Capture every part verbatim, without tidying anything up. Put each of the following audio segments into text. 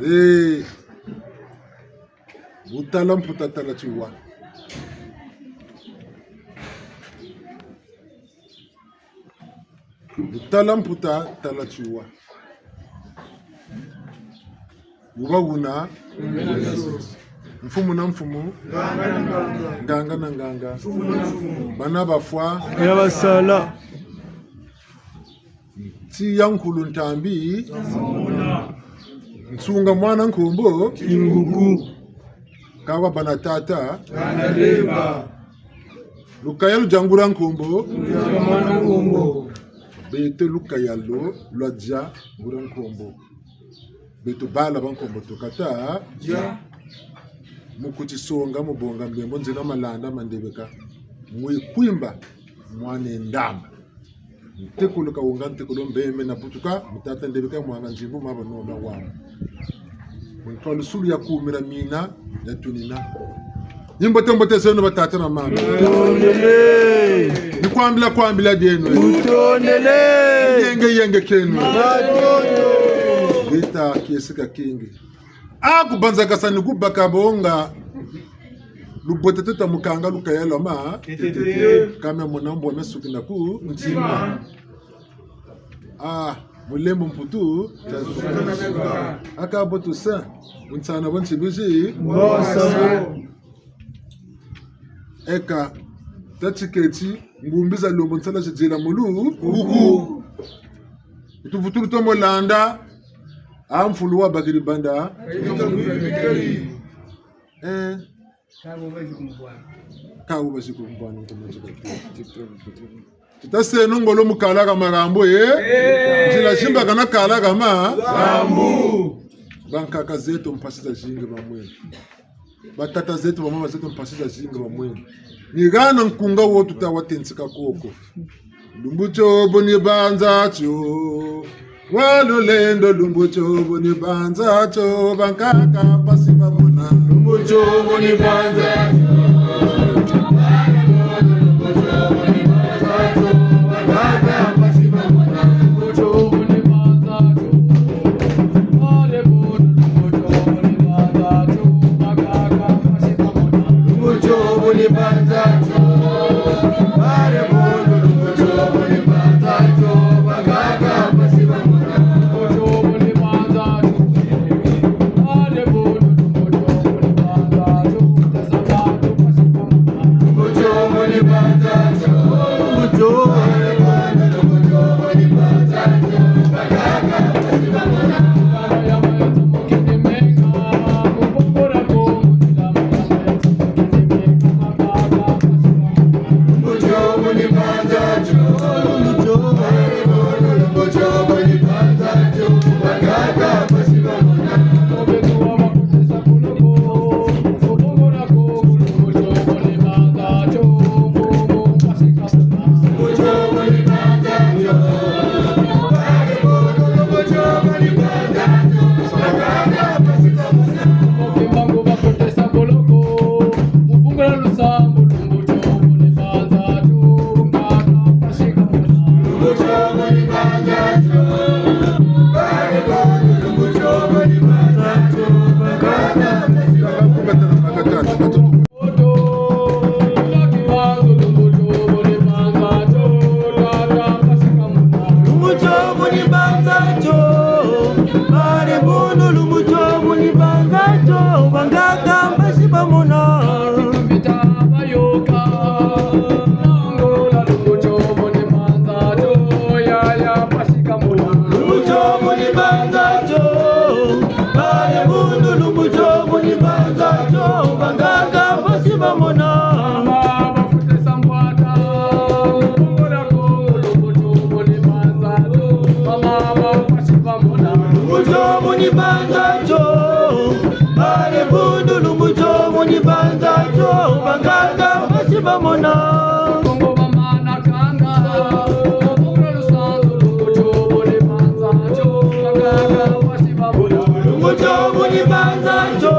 Eh. Bu tala mputa, tala tiwa. Bu tala mputa, tala tiwa. Wuba wuna. Mfumu na mfumu. Nganga na nganga. Bana bafwa. Ya basala. Tiya nkulu ntambi. Nsunga mwana nkombo. Kinguku. Kawa bana tata. Lukaya lwa dia nguria nkombo. Beto lukaya lo lwa dia nguria nkombo. Beto bala ba nkombo tukata. Mu kutisonga, mu bonga mbembo, nzena malanda ma Ndebeka. Mwe kwimba, mwana ndamba. Ntekolo Kawunga, ntekolo Mbembe, na butuka, mu tata Ndebeka, mwanga nzimbu, maba noma wama. Mu ntwalusulu ya kumira mina, ya tunina. Ni mbote mbote zeno batata na mama. Ni kwambila kwambila dieno. Yenge yenge keno. Bita kieseka kingi. A kubanza kasa ni kubaka bonga. Lubote tuta mukanga lukaya lwa ma. Kame mona mbwa mesuki na ku ntima. Ah, mulembo mputu. Aka bo tusa. Bunsana bo ntibizi. Eka, tati keti, ngumbi za lombo nsala zidila mulu. Uku. Tuvutulu tomo landa. A mfulu wa bakiri banda. Eh. Kawu bazi kumbwana nkomo zika. Tutaseno ngolo mu kala ka marambo, eh? Nzila zimbakana kala ka ma. Rambu. Bankaka zeto mpasi zazingi bamwene. Batata zeto, bamama zeto mpasi zazingi bamwene. Ni hana nkunga wo tuta wa tensika koko. Lumbu tio bo ni banza tio. Wa lulendo lumbu tio bo ni banza tio. Bankaka mpasi bamona. Lumbu tio bo ni banza tio. Lumbu tio bo ni banza tio, bale bundu lumbu tio bo ni banza tio, bangaka mpasi bamona. Lumbu tio bo ni banza tio, bale bundu lumbu tio bo ni banza tio, bangaka mpasi bamona. Lumbu tio bo ni banza tio, bale bundu lumbu tio bo ni banza tio, bangaka mpasi bamona. Lumbu tio bo ni banza tio,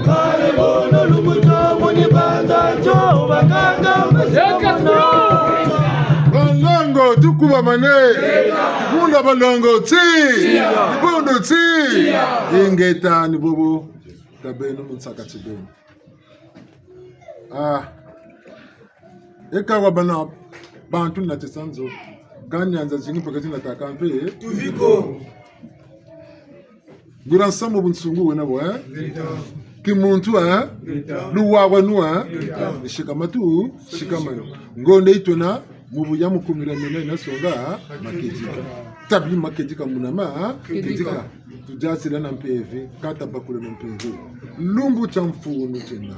bale bundu lumbu tio bo ni banza tio, bangaka mpasi bamona. Bangongo, tukuba. Mane, bunda balongo ti, dibundu ti, ingeta ni bobo, tabeno mu nsaka ti beno. Ah, eka wa bana, bantu na tisanzo, kani anza zingi pakati na takampe, tuviko. Nguria nsamu bunsungu wena bo, eh? Kimuntu, eh? Luwawanu, eh? Sikama tu, sikama yo. Ngonda yi twena, mu buya mu kumira mina yina songa, makedika. Tabi makedika muna ma, kedika. Tudiatila na mpeve, kata bakula na mpeve. Lumbu tia mfunu tiena.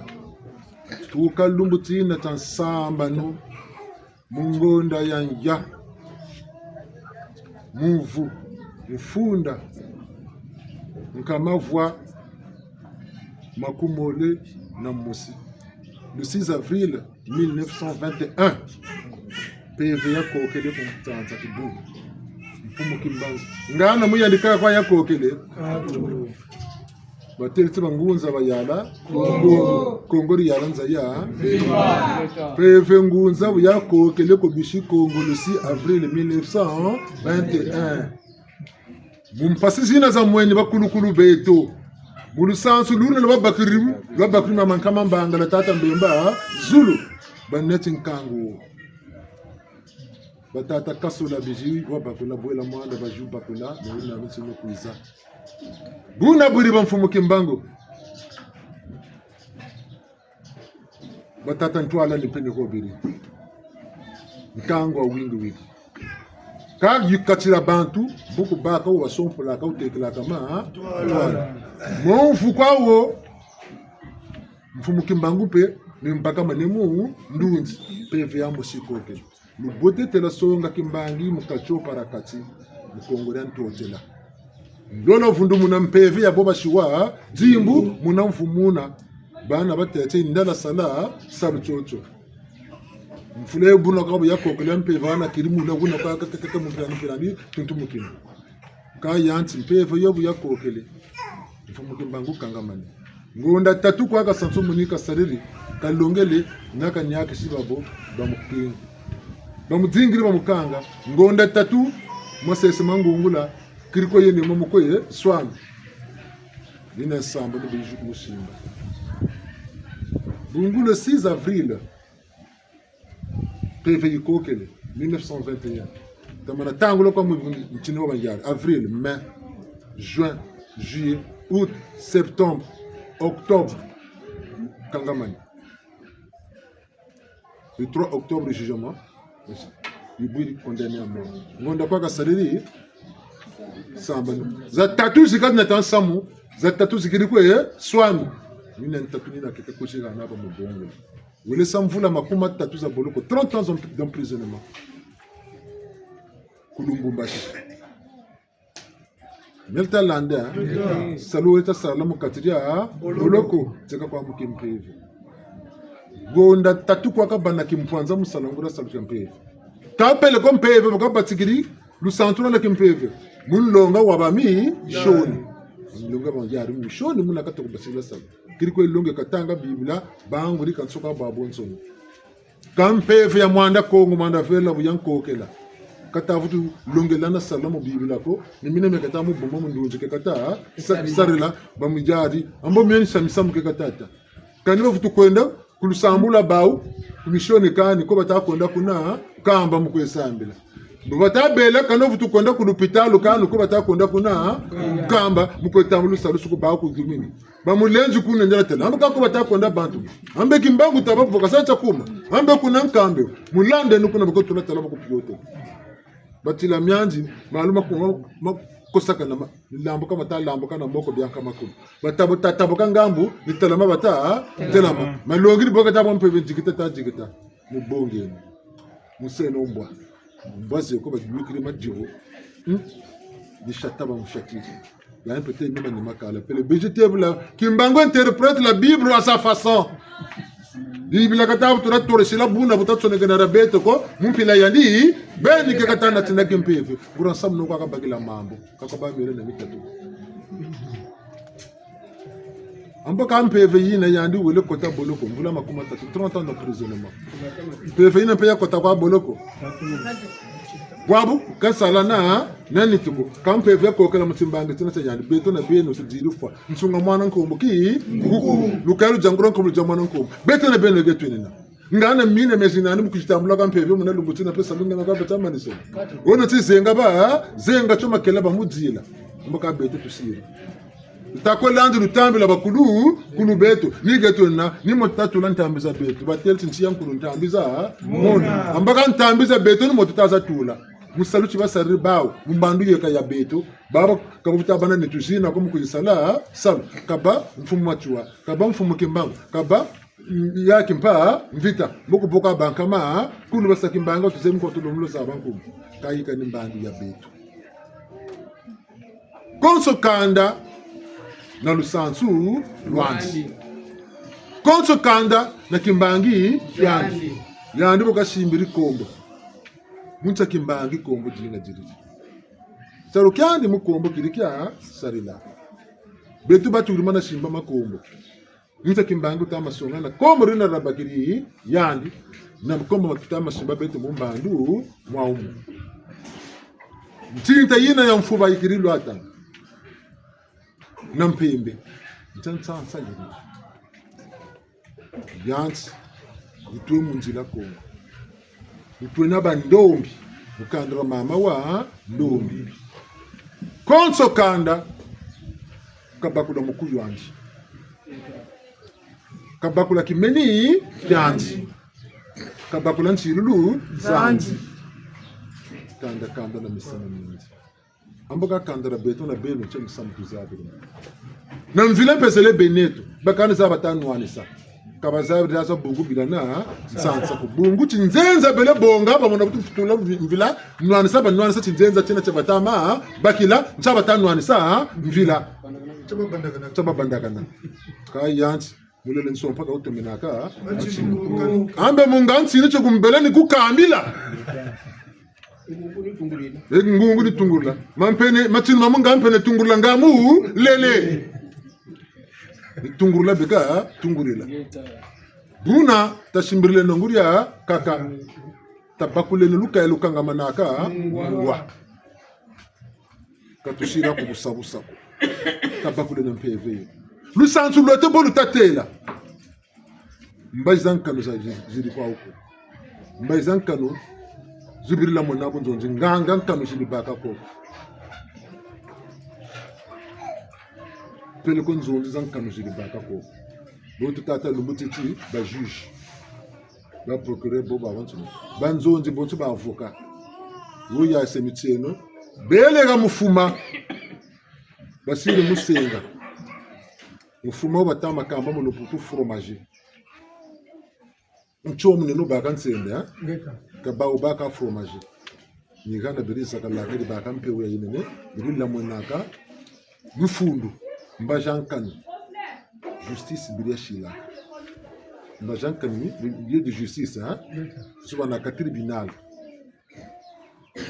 Tuka lumbu tina tia nsambanu. Mu ngonda ya nza, muvu, mfunda, nkama vwa makumole na mosi, le six avril mille neuf cent vingt et un, mpeve ya kokele ku ntanza Kibungu. Mfumu Kimbangu. Ngana mu yandi kaka kwa ya kokele. Batêle ti bangunza bayala Kongo. Kongo diyala nza ya. Mpeve ngunza bu ya kokele ko bisi Kongo le six avril mille neuf cent vingt et un. Mu mpasi zina za mweni bakulukulu beto. Mu lusansu luna lwa bakiri, lwa bakiri mama Nkama Mbangala tata Mbemba Zulu. Baneti nkangu. Batata Kasola bizi, wa bakula bwela mwanda bazi bakula, na wuna mitsi no kwiza. Buna buri ba mfumu Kimbangu. Batata Ntwala ni mpe ni ko biri. Nkangu wa wingi wingi. Ka yikatila bantu, buku baka, wa sompolaka, utekelaka ma, ha? Ntwala. Mo mfu kwa wo, mfumu Kimbangu mpe, ni mbaka manemu, ndunzi, mpeve ya mosi kokele. Lubote tela songa kimbangi mu katio para kati, mu Kongo dia Ntotela. Lolo vundu muna mpeve ya bo basiwa, dimbu muna mvu muna. Bana batete ndala sala, salu tiotio. Mfula yo buna kwa bu ya kokele mpeve ana kiri muna buna kwa kakakaka mpila mpila ni tuntu mukina. Ka yanti mpeve yo bu ya kokele. Mfumu Kimbangu kangamani. Ngonda tatu kwa kasansu muni kasariri, kalongele, na kaniakisi babo, bamukingi. Bamudingiri bamukanga, ngonda tatu, masese ma ngungula, kiri ko yene mo mukoye, swami. Yina nsamba ni bizi kumusimba. Bungu le six avril, mpeve yikokele, mille neuf cent vingt et un. Tamana tangula kwa mu ntini wa banzari. Avril, mai, juin, juillet, août, septembre, octobre. Kangamani. Le trois octobre, jugement. Yibwiri condamné à mort. Ngonda kwa kasariri, sambanu. Za tatu zikadi na tansamu, za tatu zikiri kwe, eh, swami. Mina ntatu nina keke kushika na ba mubongo. Wele sa mvula makumi matatu za boloko, trente ans d'em-, d'emprisonnement. Ku Lubumbashi. Mele ta landa, eh? Salu wele ta sala mu kati dia boloko, tieka kwa mu kimpeve. Ngonda tatu kwa kabana kimpwanza mu sala nguria salu kia mpeve. Ka pele ko mpeve, bu kabatikiri, lusansu lwa kimpeve. Mu nlonga wa ba misioni. Nlonga wa yari misioni, muna kata kubasikila salu. Kiri kwe longe katanga Bibila, banguri kansoka babonsoni. Ka mpeve ya mwanda Kongo, mwanda vela bu ya nkokela. Kata vutu longela na sala mu Bibila ko, ni mina mia kata mu buma mu ndunzi ke kata sa-, sarila, ba mujari, ambo mia ni sa misamu ke kata ta. Kani bavutu kwenda ku lusambulu lwa bawu, ku misioni kani, ko bata kwenda kuna, kamba mu kwe sambila. Mbo bata bela, kani bavutu kwenda ku lupitalu kani, ko bata kwenda kuna, kamba mu kwe tambula lusalusu ku bawu ku gumini. Ba mulenzi kuna ndiela tela. Ambe ka ko bata kwenda bantu. Ambe Kimbangu taba voka sa tia kuma. Ambe kuna nkambe. Mulande ni kuna bako tula tala bako piote. Batila mianzi, malu ma ko-, ma kosaka na ma-, lambuka mata lambuka na moko bianka makulu. Bata bo tata bo ka ngambu, ni telama bata, telama. Malongi ni bo kata bo mpeve dikita ta dikita. Mubongeni. Museno mbwa. Mbwa ze ko badulukiri madibo. Hmm? Ni sata ba musatiri. Ya mpete mima ni makala. Pele B G T bula. Kimbangu interprète la Bible à sa façon. Bibila kata bu tula tore sila buna bu ta tsonekena dia beto ko. Mu mpila yandi. Beni ke kata na tina kimpeve. Nguria nsamu no kwa kabakila mambu. Kaka ba miole na mitatu. Ambo ka mpeve yina yandi wele kota boloko, mvula makumi matatu, trente ans d'emprisonnement. Mpeve yina mpe ya kota kwa boloko. Bwabu, ka sala na, na nitu ko. Ka mpeve ya kokela mu timbangi tina tia yandi. Beto na beno tudiri fwa. Nsunga mwana nkombo ki? Nkuku. Lukaya ludiangula nkombo, ludia mwana nkombo. Beto na beno ge twenina. Ngana mina mezi nani mu kuzitambula ka mpeve muna lumbu tina pesa lunga na ka beta manisa. Wono ti zenga ba, zenga tio makela ba mudila. Mbo ka beto tusiri. Takwe landi lutambi lwa bakulu, kulu beto. Ni ge twenina, ni mo tuta tula ntambi za beto. Batêle ti nsi ya nkulu ntambi za mona. Amba ka ntambi za beto ni mo tuta za tula. Mu salu ti basariri bawu, mu mbandu yeka ya beto. Baba, ka ba vutu bâ na nitu zina ko mu kuzisala, salu. Kaba mfumu Matsoua, kaba mfumu Kimbangu, kaba, mm, ya Kimpa Mvita. Mbo ku boka bankama, kulu basa Kimbangu, tuzebi ko tulomulo za bankumbu. Ka yika ni mbandu ya beto. Konso kanda na lusansu lwandi. Konso kanda na kimbangi kiandi. Yandi bo kasimbiri kombo. Mu ntia kimbangi kombo dina diri. Tialu kiandi mu kombo kiri kia sarila. Beto batu rimana simba makombo. Nta kimbangi wuta ma songa na kombo dina dia bakiri yandi, na kombo ma tuta ma simba beto mu mbandu mwa wumu. Ntinta yina ya mfuba yikiri lwata na mpembe. Nta nsansa yiri. Yandi, wutwe mu nzila Kongo. Wutwe na bandombi, mu kanda dia mama wa ndombi. Konso kanda, kabakula mukuyu andi. Kabakula kimeni kiandi. Kabakula nsilulu zandi. Kanda, kanda na misamu miandi. Ambo ka kanda dia beto na beno ntie musamu tuzabiri. Na mvila mpezele beneto, bakani za bata nwanisa. Ka bazabiri za bungu bila na nsansa ko. Bungu ti nzenza bele bonga, bamona butu futula mvi-, mvila, nwanisa ba nwanisa ti nzenza tiena tia bata ma bakila, ntia bata nwanisa mvila. Tia babandakana. Tia babandakana. Ka yandi, mulele nsompa ka wutomenaka. Ambe mu nga ntini tio kumbele ni kukambila. E ngungu ni tungulula. Mampene, matinu ma mu nga mpene tungulula nga mu lele. Ni tungulula beka, tungulula. Buna, tasimbirileno nguria kaka. Tabakuleno lukaya lukangamanaka ngwa. Ka tusila ku busa busa ko. Tabakuleno mpeve yo. Lusansu lweto bo lutatêla. Mbazi za nkanu za zi-, ziri kwa wuko. Mbazi za nkanu zibirila mona bunzonzi, nganga nkanu ziri baka koko. Peleko nzonzi za nkanu ziri baka koko. Bo tutata lumbu titi, ba juge, ba procureur, bo ba bantu. Ba nzonzi, bonso ba avocat. Wo ya se mitieno. Bele ha mufuma. Basiri musenga. Mufuma wo bata ma kamba mu luputu fromager. Ntio munene wubaka nsende, ha? Ngeta. Ka bawu baka fromager. Ni hana beri zakalaka, beri baka mpewu ya yinene, beri lamwenaka mifundu, mbazi za nkanu. Justice beri ya silaka. Mbazi za nkanu, lieu de justice, ha? Ngeta. Subanaka tribunal.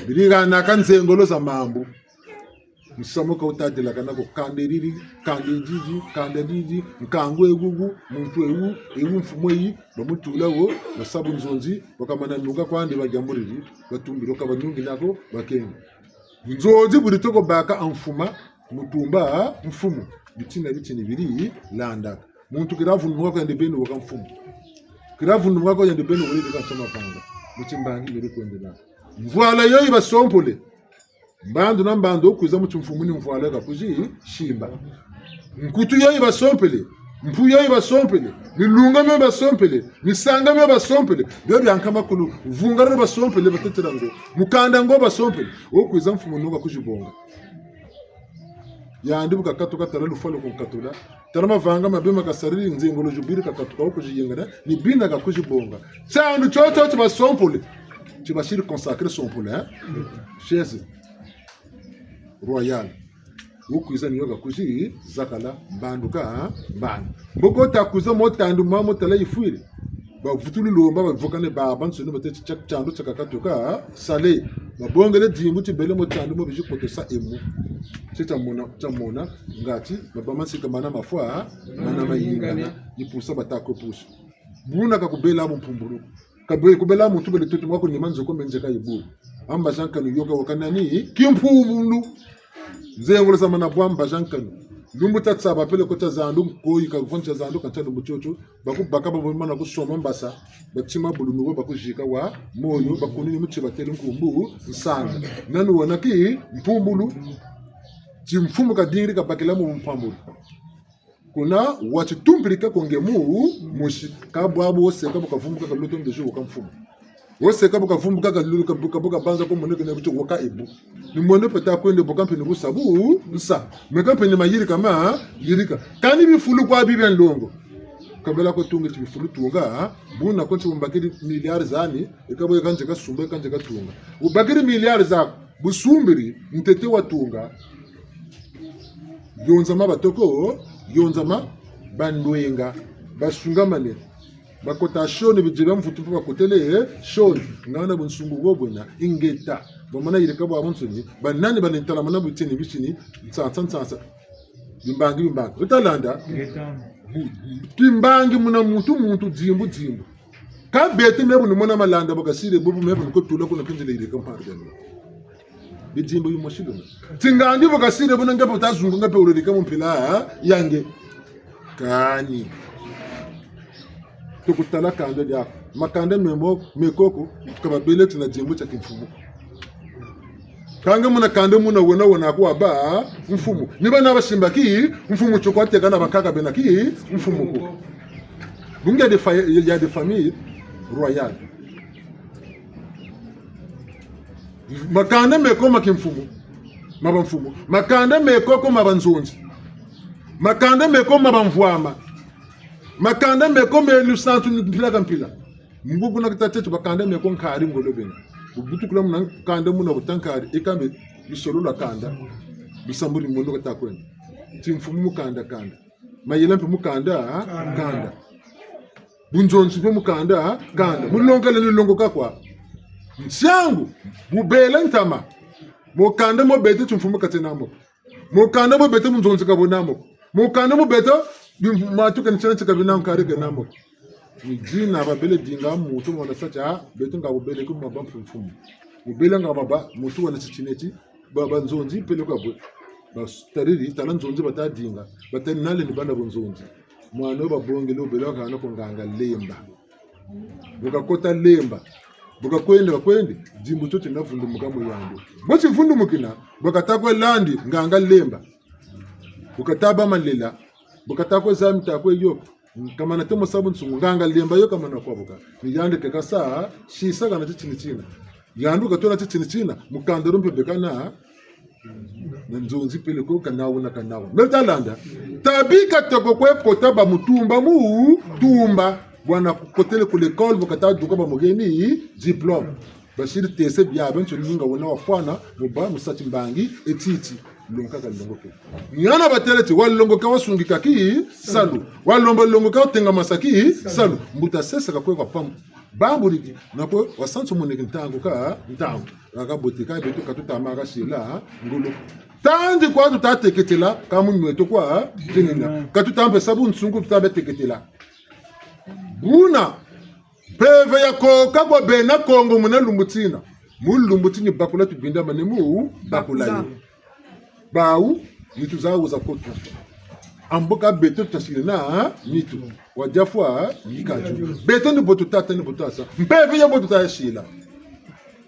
Beri hanaka nzengolo za mambu. Musamu ka wutadilakana ko, kanda didi, kanda didi, kanda didi, nkangu egugu, muntu ewu, ewu mfumu eyi, bamutula wo, basa bunzonzi, bwa kamana nunga kwandi badiamburiri, batumbiri wo ka banungi nako, bakengi. Nzonzi buri toko baka a mfuma, mutumba, mfumu, bitini bitini biri, landa. Muntu keri vunumuka ko yandi beni waka mfumu. Keri vunumuka ko yandi beni wele ka nsoma panga. Mu timbangi beri kwendela. Mvwala yoyi basompole. Mbandu na mbandu wo kwiza mu timfumu ni mvwala yo kakuzi simba. Nkutu yoyi basompele. Mpu yoyi basompele. Milunga mio basompele. Misanga mio basompele. Bio bia nkama kulu. Vunga dio basompele batetela ngo. Mukanda ngo basompele. Wo kwiza mfumu ni wo kakuzi bonga. Yandi bu kakatuka tala lufwa lo kunkatula. Tala mavanga mabi ma kasariri nzengolo zibwiri kakatuka wo kuziyengana, ni bina kakuzi bonga. Tiandu tiotio ti basompole. Ti basiri consacrer sompole, hein? Chaise royale. Wo kwiza ni yo kakuzi zakala mbandu ka mbandu. Mboko ta kwiza mo tandu mwa mo tala yifwiri. Bavutulu lomba, bavukane babansoni batêle ti tia-, tiandu tiakaka tuka sale. Babongele dimbu ti bele mo tiandu mo bizi kotosa emu. Ti tiamona, tiamona, ngati, mabama nsika mana mafwa, mana mayingana, ni pusa bata kwe pusa. Buna ka kubela mu mpumbulu. Ka bwe kubela muntu bele tutu mwa ko ni manzo ko menze ka yibulu. A mbazi a nkanu yo ka waka nani? Kimpumbulu. Nzengolo za mana bwa mbazi a nkanu. Lumbu tia tsaba peleko tia zandu, nkoyi ka kuvoni tia zandu, ka ntia lumbu tiotio. Bakubaka, bamana kusomba mbasa, batima bulunu bo, bakuzika wa moyo, bakunini mu ti batele nkumbu nsanga. Nani wena Kimpumbulu? Timfumu kadingiri kabakila mu mpambulu. Kuna watitumpirika ko nge mu mosi, ka bwabu wo seka bu kavumbuka ka loto ndezo waka mfumu. Wo seka bu kavumbuka ka lulu ka bu ka, bu kabanza ko mono kena kuti waka ebu. Ni mono peta kwende bu kampe ni busa bu nsa. Me kampe ni mayirika ma yirika. Kani bifulu kwa bi bia nlongo. Kabela ko tunga ti bifulu tunga, ha? Buna ko nti bu mbakiri milliards zani, e ka bo e ka nze kasumba, e ka nze katunga. Bu bakiri milliards zaku, bu sumbiri, ntete watunga. Yonza ma batoko, yonza ma bandwenga, basungamane. Bakota sioni, bidia bia mvutu mpe bakotele sioni. Ngana bunsungu bwo bwena, ingeta. Bamana yirika bwabwansoni, banani bani ntalamana butieni bitini, nsansa, nsansa. Bimbangi, bimbangi. Utalanda? Ingeta. Bu-, bu-, kimbangi muna muntu, muntu, dimbu, dimbu. Ka beto me bu ni mona malanda, bu kasiri, bubu me bu ni kotula kuna pinzile yirika mpari gani. Bidimbu bimosi luna. Ti ngandi bu kasiri buna nge mpe utazungu nge mpe ulelika mu mpila, ha? Ya nge. Kani. Tukutala kanda diaku. Makanda memo, mekoko, ka babele ti na dimbu tia kimfumu. Ka nge muna kanda muna wena wena kwa ba mfumu. Ni bana basimba kimfumu tio kwa teka na bakaka bena kimfumu ko. Bungu ya des fa-, ya des familles royales. Makanda meko ma kimfumu, ma bamfumu. Makanda mekoko ma banzonzi. Makanda meko ma bamvwama. Makanda meko me lusantu mpila ka mpila. Mbuku na kita tieto bakanda meko nkari ngolo bena. Bubutukula muna kanda muna buta nkari, e kambe lusolo lwa kanda. Lusambulu mono kata kwenda. Ti mfumu mu kanda, kanda. Mayela mpe mu kanda, ha? Kanda. Bunzonzi mpe mu kanda, ha? Kanda. Mu longoka ni longoka kwa. Nsiangu, bubela ntama. Mu kanda mo beto timfumu kati na mo. Mu kanda mo beto bunzonzi ka buna mo. Mu kanda mo beto, bi-, matu kani tiena ti ka bina nkari kena mo. Ni dina babele dinga muntu mwana sa ti, ah, beto nga bubele ku ma bamfumu. Bubele nga ma ba, muntu wana ti tineti, ba, banzonzi peleko bwe. Batariri, tala nzonzi bata dinga. Batari nale ni bana bunzonzi. Mwana wo babongele wubele wakana ko nganga Lemba. Bu kakota Lemba. Bu kakwenda, kakwenda, dimbu tio tina vundumuka mu yandi. Bo tivundumukina, bu kata kwe landi, nganga Lemba. Bu kata bâ malela, bu kata kwe zami ta kwe yo. Kamana tomo sa bunsungu, nganga Lemba yo kamana kwabuka. Ni yandi ke kasa, sisa kana titini tina. Yandi katula titini tina, mukanda rumpe bekana, na nzonzi peleko kanawu na kanawu. Mele talanda. Tabika toko kwe kota ba mutumba mu tumba. Bwana kotele ku l'école, bu kata duka bamugeni diplôme. Basiri tese biabiansoni nga wena wafwana, mu bâ, mu sa timbangi, e titi. Longoka kalongoke. Ni hana batele ti, walongoka wasungika kisalu. Walomba longoka watengamasa kisalu. Mbuta sesa kakwe kwa pamu. Bamburiki, na kwe wasansu moneki ntangu ka, ntangu. Kaka bote ka beto ka tuta ma kasila ngolo. Tandi kwa tuta teketela, ka mu nweto kwa zenina. Ka tuta mpe sa bunsungu tuta be teketela. Buna, mpeve ya koka kwa bena Kongo muna lumbu tina. Mu lumbu tini bakula tubinda mane mu bakula yo. Bawu, nitu zawu za koto. Amboka beto tutasila na nitu. Wadia fwa, yika dio. Beto ni bo tuta tâ, ni bo tuta sa. Mpeve ya bo tuta ya sila.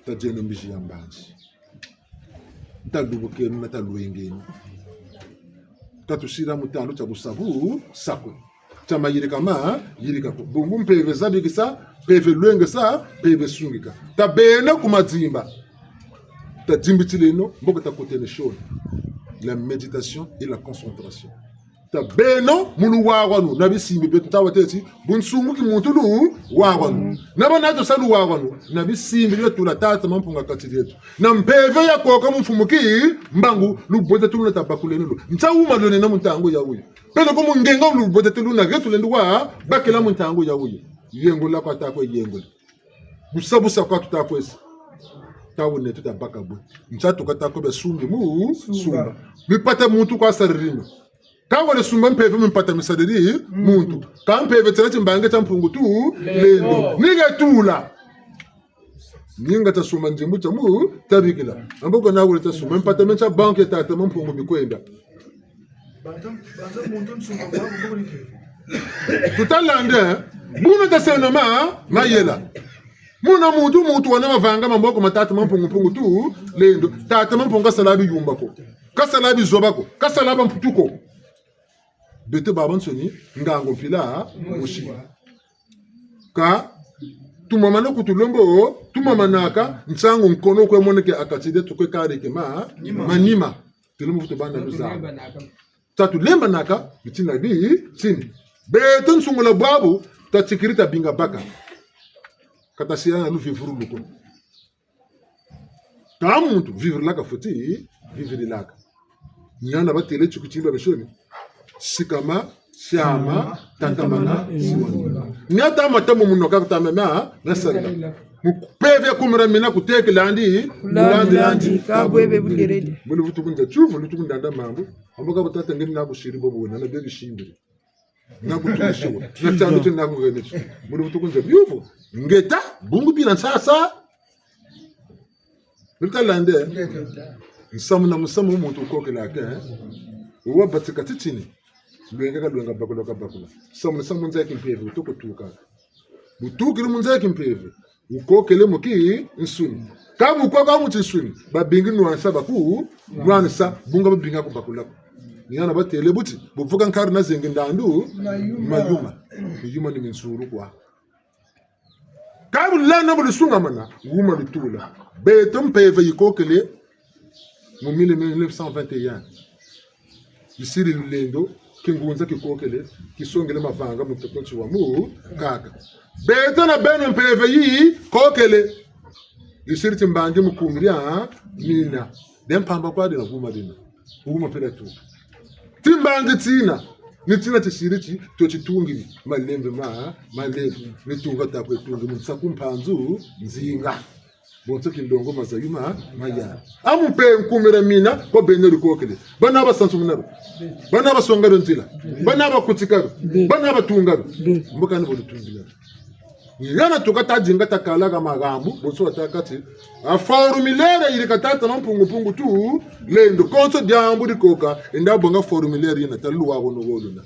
Tadieno mbizi ya mbanzi. Talubukeno na talwengeno. Ka tusila mu tandu tia busabu, sa ko. Tia mayirika ma, yirika ko. Bungu mpeve zabikisa, mpeve lwengesa, mpeve sungika. Tabeno ku madimba. Tadimbitileno, mboko takotene sioni. La méditation et la concentration. Tabeno mu luwawanu, na bisimbi bieto tawa teti, bunsungu ki muntu luwawanu. Na bana to sa luwawanu, na bisimbi bieto tula Tata Mampungu kati dieto. Na mpeve ya koka mu Mfumu Kimbangu, lubote tuluna tabakuleno lo. Nsa wuma lwena mu ntangu ya wuyu. Peleko mu ngenga lubote tuluna getu lendo wa bakila mu ntangu ya wuyu. Yengola kwa ta kwe yengola. Busa busa kwa tuta kwe sa. Tawu neto tabaka bwe. Nsa tuka ta kwe bia sumbi mu sumba. Mipata muntu kwa saririno. Ka wele sumba mpeve, mipata misaliri muntu. Ka mpeve tiena timbangi tia Mpungu Tulendo. Ni ge tula. Ninga ta sumba nzimbu tia mu tabikila. Ambo ko na wele ta sumba. Mpata me ntia banque ya tata Mampungu mikwenda. Tutalande, buna ta seno ma, mayela. Muna muntu, muntu wana mavanga ma moko ma tata Mampungu Mpungu Tulendo. Tata Mampungu ka sala biyumba ko. Ka sala bizoba ko. Ka sala bamputu ko. Beto babansoni, ngangu mpila mosi. Ka, tumamana ku tulombo, tumamanaka, nsangu nkono kwe moneke ha kati dieto kwe kareke ma, manima. Tulombo vutu bâ na luzaba. Ta tulembanaka, bitini bi, tini. Beto nsungula bwabu, ta tikiri ta binga baka. Ka ta sila na luvivurulu ko. Ka muntu vivirilaka fweti vivirilaka. Ni hana batêle ti ku timba bationi. Sikama, siama, tatamana, siwani. Ni hata mata mu munwa ka kutama mia, mia sarila. Mu mpeve ya kumira mina kutekela ndi, kulandi landi, ka bwe be buderede. Muli vutu kunza tiyuvu, lutu kundanda mambu. Ambo ka batata ngeni na kusiri bobo wena, na bie bisimbiri. Na kutusiwa. Na tiandu ti na kuhene ti. Muli vutu kunza biyuvu. Ngeta, bungu bila nsasa. Lutalande. Nsamu na musamu muntu wukokelaka, eh? Wuwa batika titini. Lwenga ka lwenga, bakula ka bakula. Nsamu na musamu mu nza ya kimpeve, wutoko tuka. Wutukiri mu nza ya kimpeve. Wukokele mu kinsuni. Ka bu wukoka mu tinsuni, babingi nwanisa baku, nwanisa, bungu babinga ku bakula ko. Ni hana batêle buti, bu vuka nkari na zengi ndandu, mayuma. Mayuma ni minzulu kwa. Ka bu lana bu lusungamana, wuma lutula. Beto mpeve yikokele, mu mille neuf cent vingt et un. Yisiri lulendo, kingunza kikokele, kisongele mavanga mu ntoto nsi wa mukaka. Beto na beno mpeve yikokele. Yisiri timbangi mu kumi dia mina. Dia mpamba kwa dina, wuma dina. Wuma mpila tuka. Timbangi tina, ni tina tisiri ti, to titungiri, malembe ma, malembe, ni tunga ta kwe tungi, mu nsaku mpanzu, nzinga. Bonso kinlongo maza yuma, mayala. Amu mpe nkumira mina, kwa beno lukokele. Bana basansumunaro. Bana basongaro nzila. Bana bakutsikaro. Bana batunga ro. Mbo kani bo lutungila. Ni hana tuka ta dinga ta kala ka magambu, bonso watâka ti. A formulaire yirika tata Mampungu Mpungu Tulendo, konso diambu dikoka, enda bonga formulaire yina, ta luwa bono woluna.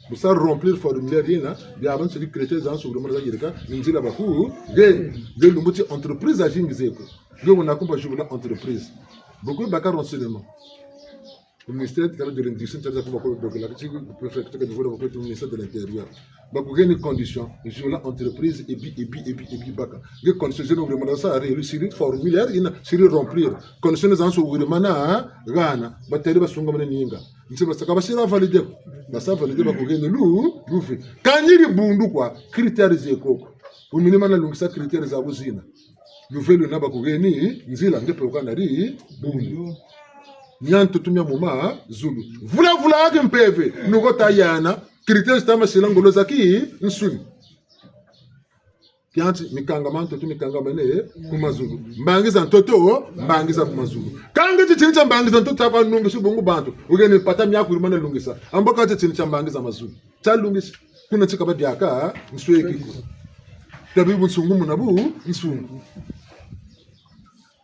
Bu sa remplir formulaire yina, biabiansoni critères zansoni mana za yirika, ni nzila baku, nge, nge lumbu ti entreprise zazingi zeko. Nge wuna kumpa jubula entreprise. Beaucoup baka renseignement. Au ministère de l'Industrie, ntari za kuma kolo dokela, kati préfecture, ka niveau la, au ministère de l'Intérieur. Bakuheni condition, jubula entreprise, ebi, ebi, ebi, ebi, baka. Nge condition zeno wuremana sa réussir, siri formulaire, yina, siri remplir. Condition zansoni wuremana, hana, batêle basungamane ninga. Nti basaka basira valide. Basa valide bakuheni lu, luve. Kani dibundu kwa, critères zeko ko. Wumini mana lungisa critères zaku zina. Luve luna bakuheni, nzila nge mpe wukana dibundu. Mia ntoto mia mu mazulu. Vula vula ha kimpeve, nuko ta yana, critères ta masila ngolo za kinsuni. Kianti, mikangama ntoto, mikangama ne, ku mazulu. Mbangi za ntoto, mbangi za ku mazulu. Kâ nge titini tia mbangi za ntoto, ta kwa nungisi bungu bantu. Wukeni mpata miaku wuri mana lungisa. Ambo ka titini tia mbangi za mazulu. Tia lungisi. Kuna ti ka ba diaka, nsweki ku. Tabi bunsungu muna bunsungu.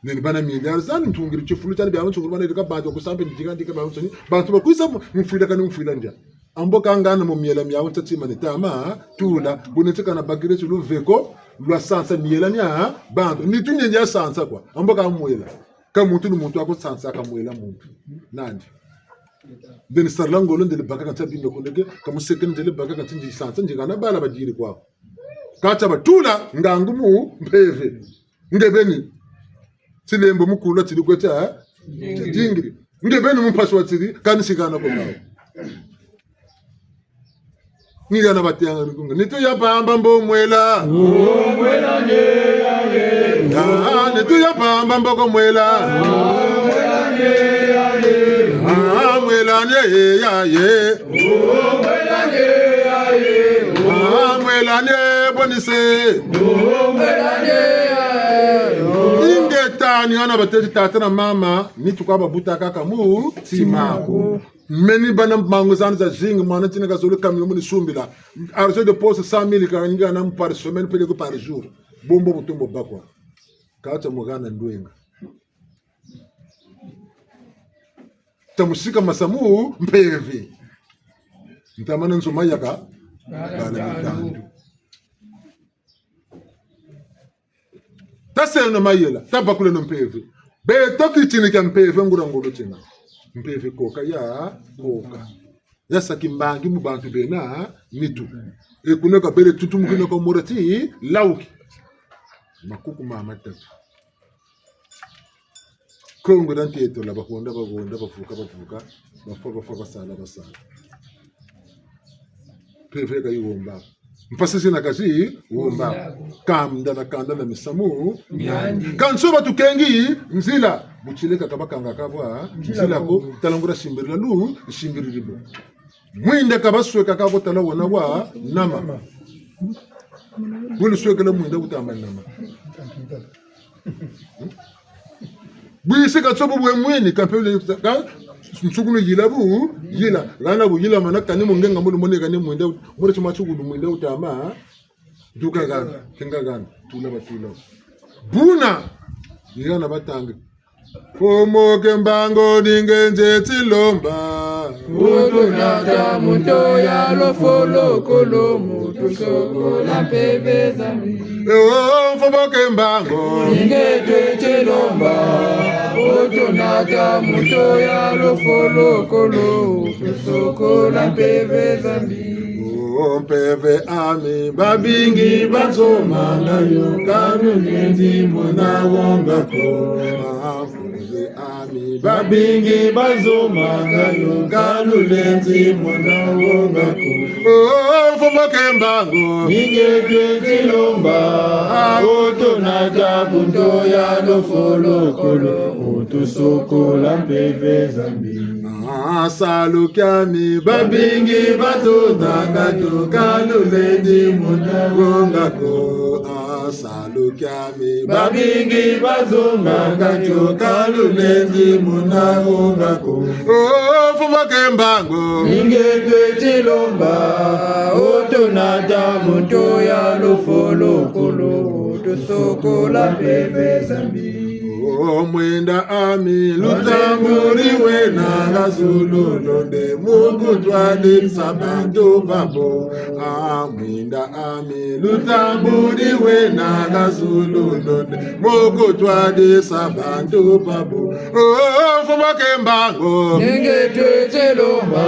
Neni bana milliards zani ntungiri tifulu tiani bia ntungiri bana yirika bantu ku sampe ni dika dika bantu ni. Bantu bakwiza mu, mfwila kani mfwila ndia. Ambo ka ngana mu miela miawu ntatima ni tama, tula, bu neti kana bakiri ti luve ko, lwa sansa miela mia, bantu, nitu nyenye ya sansa kwa, ambo ka mwela, ka muntu ni muntu aku sansa ka mwela muntu, nandi. Ndeni sarila ngolo ndele baka kanti abimba kundeke, ka museke ndele baka kanti ndi sansa, ndi kana bala badiri kwa. Kata batula, ngangu mu, mpeve. Nge beni. Tilembo mu kula tiri kwe tia, eh? Tingiri. Nge beni mu mpasi wa tiri, kani sikana ko nawu. Ni yana batianga ni kunga. Nitu ya pamba mbo mwela. Oh, mwela nye ya ye. Ah, nitu ya pamba mbo ko mwela. Oh, mwela nye ya ye. Ah, mwela nye ya ye. Ah, mwela ne bonise. Ingeta ni hana batêti tata na mama, nitu kwa babuta kaka mu tima ko. Meni bana mangu zani zazingi, mwana tina kazolo camion mu ni sumbila. Argent de poche cent mille ka ngana mu par semaine, peleko par jour. Bombo butumbo bakwa. Kâ ta mu hana ndwenga. Ta mu sika masamu mpeve. Ntamana nzo mayaka. Bala mitandu. Taseno mayela, tabakuleno mpeve. Beto kitini kia mpeve nguria ngolo tiena. Mpeve koka ya koka. Yasa kimbangi mu bantu bena nitu. E kuna kabele tutumukina kwa mura ti lawuki. Makuku ma matatu. Kongo dia ntete la bahonda, bahonda, bavuka, bavuka, bafwa, bafwa, basala, basala. Mpeve ka yi womba. Mpasi zina ka zi womba. Kanda na kanda na misamu. Miandi. Kansi batukengi nzila. Bu tileka ka bakanga ka bwa nzila ko, tala nguria simbirila lu, simbiriri bo. Mwinda ka basweka ka ko, tala wena wa nama. Bu luswekele mwinda wuta ma nama. Bwisi ka tsobo bwe mwini, ka mpele ka nsukunu yila bu yila. Hana bu yila mana kani mu ngenga mu lumoni kani mwinda, muri tsima tsukulu mwinda wuta ma. Duka hana, kenga hana, tula batula. Buna, ni hana batangi. Mfumu Kimbangu ni nge nze tilomba. Wutunata mu nto ya lufolokolo, mu tusokola mpeve za mbi. Ewo, Mfumu Kimbangu. Ni nge twe tilomba. Wutunata mu nto ya lufolokolo, mu tusokola mpeve za mbi. O mpeve ami, babingi bazomanga yo, ka lulendi mona wonga ko. A mpeve ami, babingi bazomanga yo, ka lulendi mona wonga ko. O Mfumu Kimbangu. Ni nge twe tilomba, a wutunata ku nto ya lufolokolo, mu tusokola mpeve za mbi. A salu kiami, babingi bazonzanga tio, ka lulendi mona wonga ko. A salu kiami, babingi bazonzanga tio, ka lulendi mona wonga ko. O Mfumu Kimbangu. Ni nge twe tilomba, wutunata mu nto ya lufolokolo, mu tusokola mpeve za mbi. O mwinda ami, lutambudi wena ha zulu londe, mu kutwadisa bantu babo. A mwinda ami, lutambudi wena ha zulu londe, mu kutwadisa bantu babo. O Mfumu Kimbangu. Ni nge twe tilomba,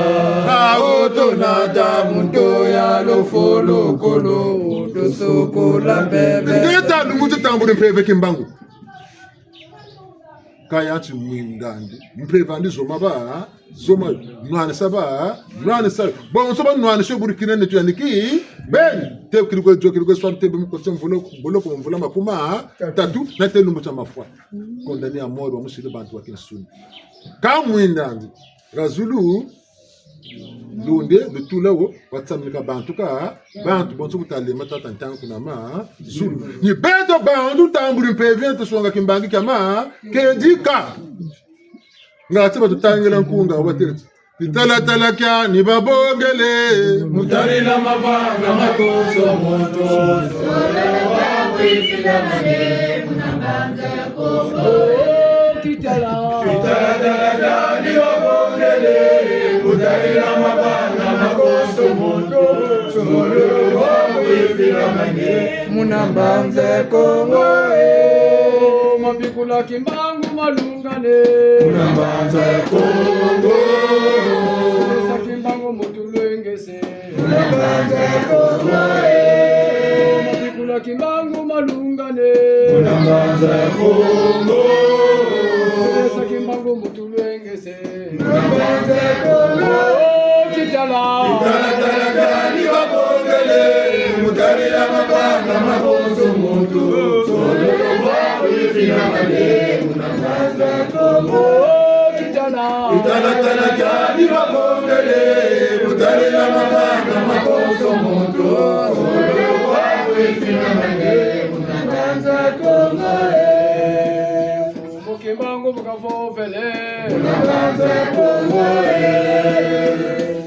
a wutunata mu nto ya lufolokolo, mu tusokola mpeve. Ngeta lumbu tutambudi mpeve Kimbangu. Kâ ya ti mwinda'andi, mpeva'andi zoma ba, zoma, nwanisa ba, nwanisa. Bonso ba nwanisa buri kina neto yandi kibeni. Te kiri kwe zo, kiri kwe swani te be mu kotisa mvula, boloko mvula makumi tatu, na te lumbu tia mafwa. Condamné à mort, bamusiri bantu ba kinsuni. Kâ mwinda'andi, ha zulu, lunde, lutula wo, watsamika bantu ka, bantu bonso bu talema tata ntangu kuna ma, zulu. Ni beto bantu tambudi mpeve, tusonga kimbangi kia ma, kedika. Ngati batutangila nkunga, wateretse. Kitalatala kiani babongele. Mu tarila mavanga ma konso muntu. Kitalatala kiani babongele. Mu tarila mavanga ma konso muntu. Muna mbanza Kongo, eh. Mapikula Kimbangu malungane. Muna mbanza Kongo. Sa Kimbangu mutulwengese. Muna mbanza Kongo, eh. Mapikula Kimbangu malungane. Muna mbanza Kongo. Sa Kimbangu mutulwengese. Muna mbanza Kongo. Kitala. Kitalatala kiani babongele, mu tarila mavanga ma konso muntu. Solo lwa kwifinamane, muna mbanza Kongo. Kitala. Kitalatala kiani babongele, mu tarila mavanga ma konso muntu. Solo lwa kwifinamane, muna mbanza Kongo, eh. Mfumu Kimbangu bu kavovele. Muna mbanza Kongo, eh.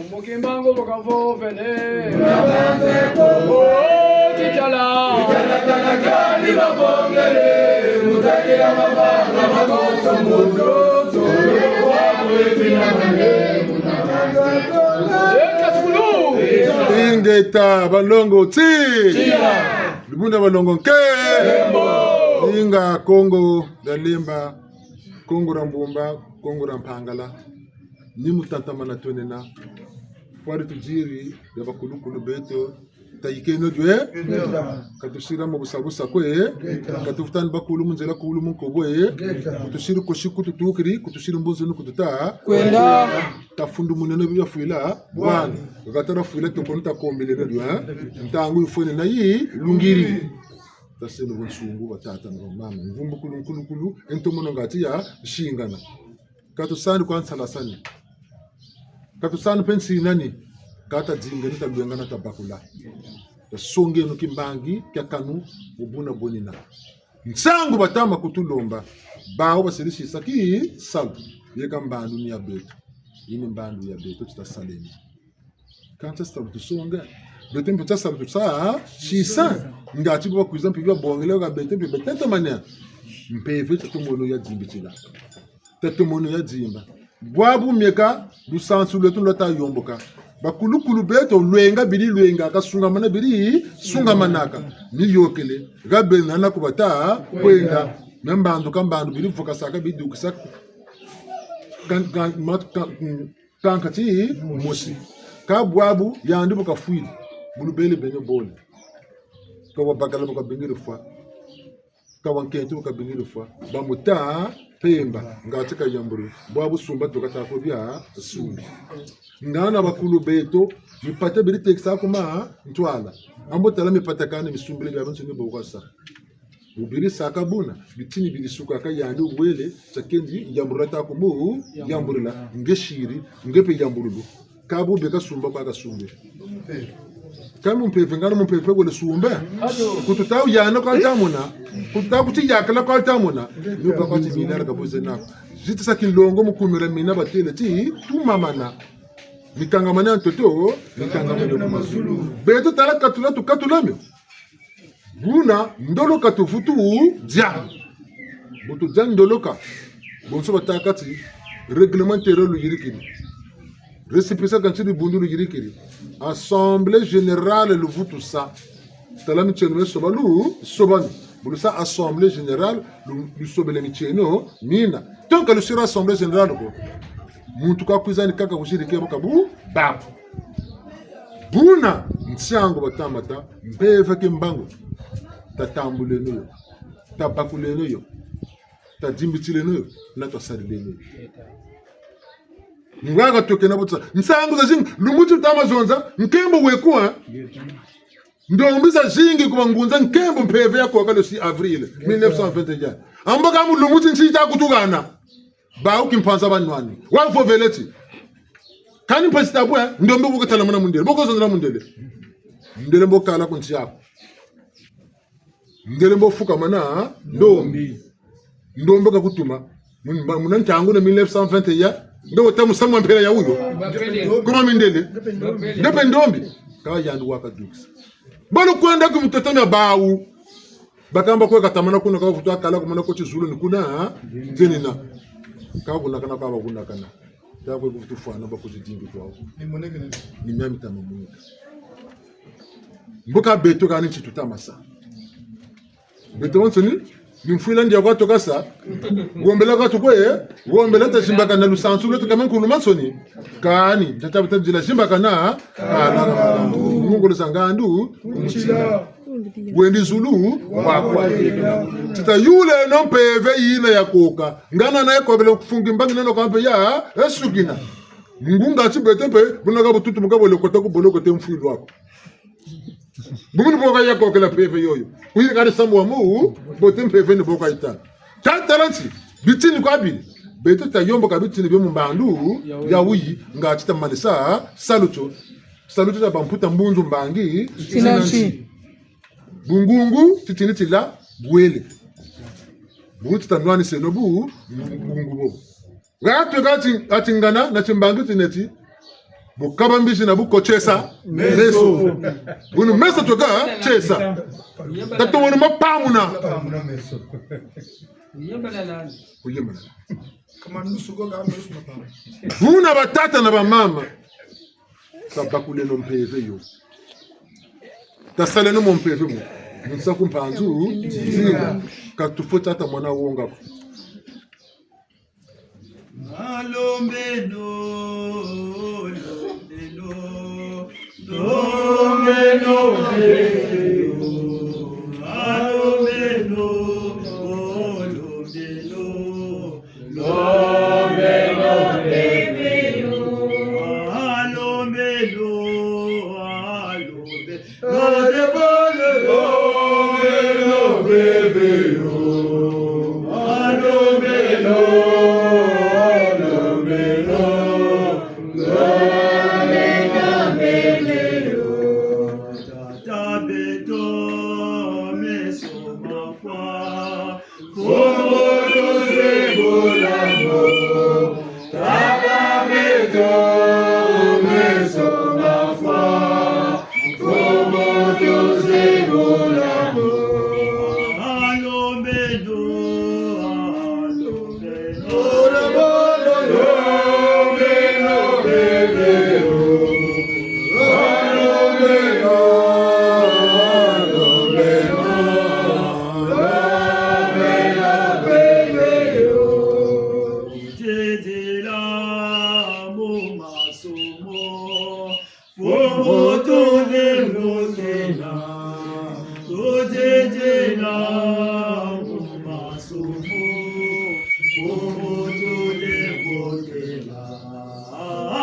Mfumu Kimbangu bu kavovele. Muna mbanza Kongo. Oh, kitala. Ingeta, balongo ti. Dibundu dia balongo nke. Inga Kongo dia Lemba, Kongo dia Mbumba, Kongo dia Mpangala. Ni mu tatamana twenena. Fwari tudiri ya bakulukulu beto. Tayikeno dio, eh? Ka tusiri mu busabusa ko, eh? Ka tuvutani bakulu mu nzila, kulu mu nkobo, eh? Ku tusiri kosi ku tutukiri, ku tusiri mbunzunu ku tuta. Kwenda. Tafundumuneno bia fwila bwana. Gatara fwila toko nta kombeleno dio, eh? Ntangu yifwene na yi lungiri. Taseno bunsungu batata na bamama. Mvumbu kulu, kulu, kulu, e ntomono ngati ya singana. Ka tusani kwa nsalasani. Ka tusani mpe nsinani. Ka tadingeno, talwengana, tabakula. Tasongeno kimbangi kia kanu, mu buna bwenina. Nsangu batama kutulomba. Bawu basiri sisa kisalu. Yeka mbandu ni ya beto. Yi ni mbandu ya beto, ti tasaleno. Ka ntia salu tusonga. Beto mpe ntia salu tusa sisa. Ngati bo bakwiza mpe babongele ka beto mpe beto tamane. Mpeve tatomono ya dimbitila. Tatomono ya dimba. Bwabu mieka lusansu lweto lwata yomboka. Bakulukulu beto lwenga biri lwengaka, sungamana biri sungamanaka. Miyokele, ha bena na ku bata kwenda. Na mbandu ka mbandu biri vukasaka, bidukisaka. Kan-, kan-, mat-, kan-, mm, kanka ti mosi. Ka bwabu yandi bu kafwiri. Bu lubele beno bole. Ka wabakala bu kabingiri fwa. Ka wa nkento bu kabingiri fwa. Bamuta mpemba. Ngati kayambulu. Bwabu sumba tuka tako bia sumbi. Ngana bakulu beto, mipata biri tekisa ku ma ntwala. Ambo tala mipata kani misumbile biabiansoni bo kwa sa. Bu biri saka buna, bitini biri sukaka yandi wele, tia kendi yambulula ta ku mu yambulula, nge siri, nge mpe yambululu. Ka bu beka sumba kwa kasumbe. Ka mu mpeve, ngana mu mpeve wele sumbe. Ku tuta wu yana kwa tamona, ku tuta kuti yakala kwa tamona. Ni ba kwa ti minara ka buze nako. Zitisa kinlongo mu kumira mina batele ti tumamana. Mikangamana ya ntoto, mikangamana ku mazulu. Beto tala katula tukatula mio. Buna ndoloka tuvutu dia. Bu tudia ndoloka. Bonso batâka ti règlement intérieur luyirikiri. Récépissé ka nti dibundu luyirikiri. Assemblée générale luvutu sa. Tala mitieno mia soba lu, soba ni. Bu lusa assemblée générale, lu, lusobele mitieno mina. Tant que lusiri assemblée générale ko, muntu ka kwiza ni kaka kuziri kebo kabu, babu. Buna, nsangu batamata, mpeve kimbangu. Tatambuleno yo. Tabakuleno yo. Tadimbitileno yo. Na tasarileno yo. Ngaka toke na botsa. Nsangu zazingi, lumbu ti tama zonza, nkembo wekwa. Ndombi zazingi ku bangunza, nkembo mpeve yakoka le six avril mille neuf cent vingt et un. Ambo ka mu lumbu ti nsi ta kutukana. Bawu kimpanza banwani. Wavovele ti. Kani mpasi tabwe, ndombi bu katalamana mundele. Bo kozonzela mundele. Mundele mbo kala ku nsi yaku. Mundele mbo fukamana, ndombi. Ndombi kakutuma. Mun-, muna ntangu na mille neuf cent vingt et un, nge wata musamu wa mpela ya wuyo. Kuma mindele. Nge mpe ndombi. Ka yandi wakadukisa. Bo lukwenda ku mitoto mia bawu. Bakamba kwe katamana kuna ka vutu akala kumona ko ti zulu ni kuna, ha? Nzenina. Ka kunakana kwa bakunakana. Ta kwe kuvutu fwana ba kuzidingi kwa. Ni mia mitama moneka. Mbo ka beto kani nti tutamasa. Beto bansoni, ni mfwila ndia kwa tokasa. Wombela kwa tukwe, wombela tazimbakana lusansu lweto kama nkulu mansoni. Kani, tata bata nzila zimbakana, kana, ngongolo za ngandu, nzila. Wendi zulu, wakwa. Tita yule no mpeve yina yakoka. Ngana na yakokele kufungi mbangi neno kampe ya, esukina. Ngunga ti beto mpe, buna ka bututu muka bole kota ku bole kote mfwilu aku. Bungu ni bo ka yakokela mpeve yoyo. Wuyi kari sambu wa mu, bote mpeve ni bo ka yita. Tatala nti, bitini kwa biri. Beto tayomboka bitini bia mu mbandu, ya wuyi, ngati tamanisa, salu tio. Salu tio tia bamputa mbunzu mbangi, tina nti. Bungungu, titini tila, bwele. Bu tita nwaniseno bu, bungungu bobo. Ngatu kati, kati ngana, na timbangi tineti. Bu kaba mbizi na bu ko tiesa meso. Buna meso tuka tiesa. Tatu wunu mapamuna. Kuyemana. Buna batata na bamama. Tabakuleno mpeve yo. Tasaleno mo mpeve mo. Nsaku mpanzu, nzinga. Ka tufweti tâ mwana wonga ko. Alombeno, alombeno, alombeno, alombeno, alombeno, alombeno,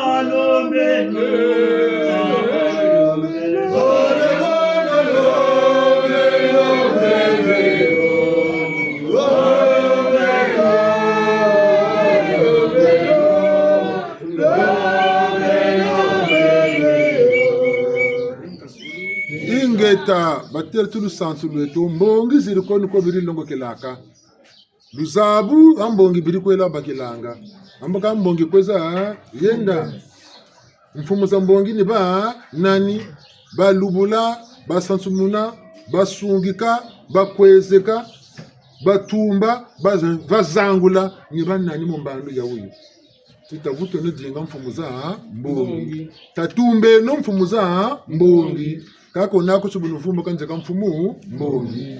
alombeno. Ingeta, batêle ti lusansu lweto, mbongi ziri ko ni ko biri longokelaka. Luzabu, ha mbongi biri kwela bakilanga. Ambo ka mbongi kweza yenda. Mfumu za mbongi ni ba nani? Balubula, basansumuna, basungika, bakwezeka, batumba, baza-, bazangula, ni ba nani mu mbandu ya wuyu? Ti tavuteno dinga mfumu za mbongi. Mbongi. Tatumbeno mfumu za mbongi. Kako nako ti bu nuvumbuka nzeka mfumu mbongi.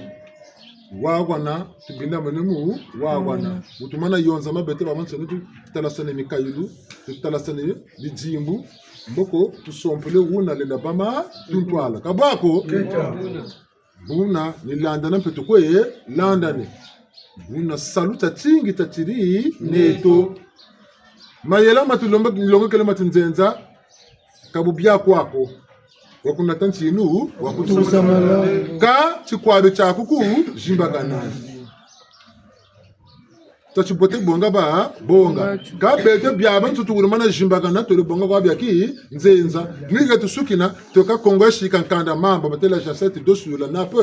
Wahana, tubindamene mu wahana. Bu tumana yonza ma beto bamansoni, tutalasane mikayulu, tutalasane bidimbu. Mboko tusompele wuna lenda bama tuntwala. Ka bwa ko? Buna ni landana mpe tukwe landane. Buna salu tiatingi tiatiri neto. Mayela ma tulomba, nilongokele ma ti nzenza, ka bu bia kwa ko. Wa kunata ntinu, wa kutusamala. Ka tikwabi tiaku ku zimbakana. Twa tibote bonga ba bonga. Ka beto biabiansoni tukulumana zimbakana, tole bonga kwa bia kinzenza. Ni ka tusukina, tuka Kongo ya sika nkanda mamba, batêla jacette d'eau sur la nappe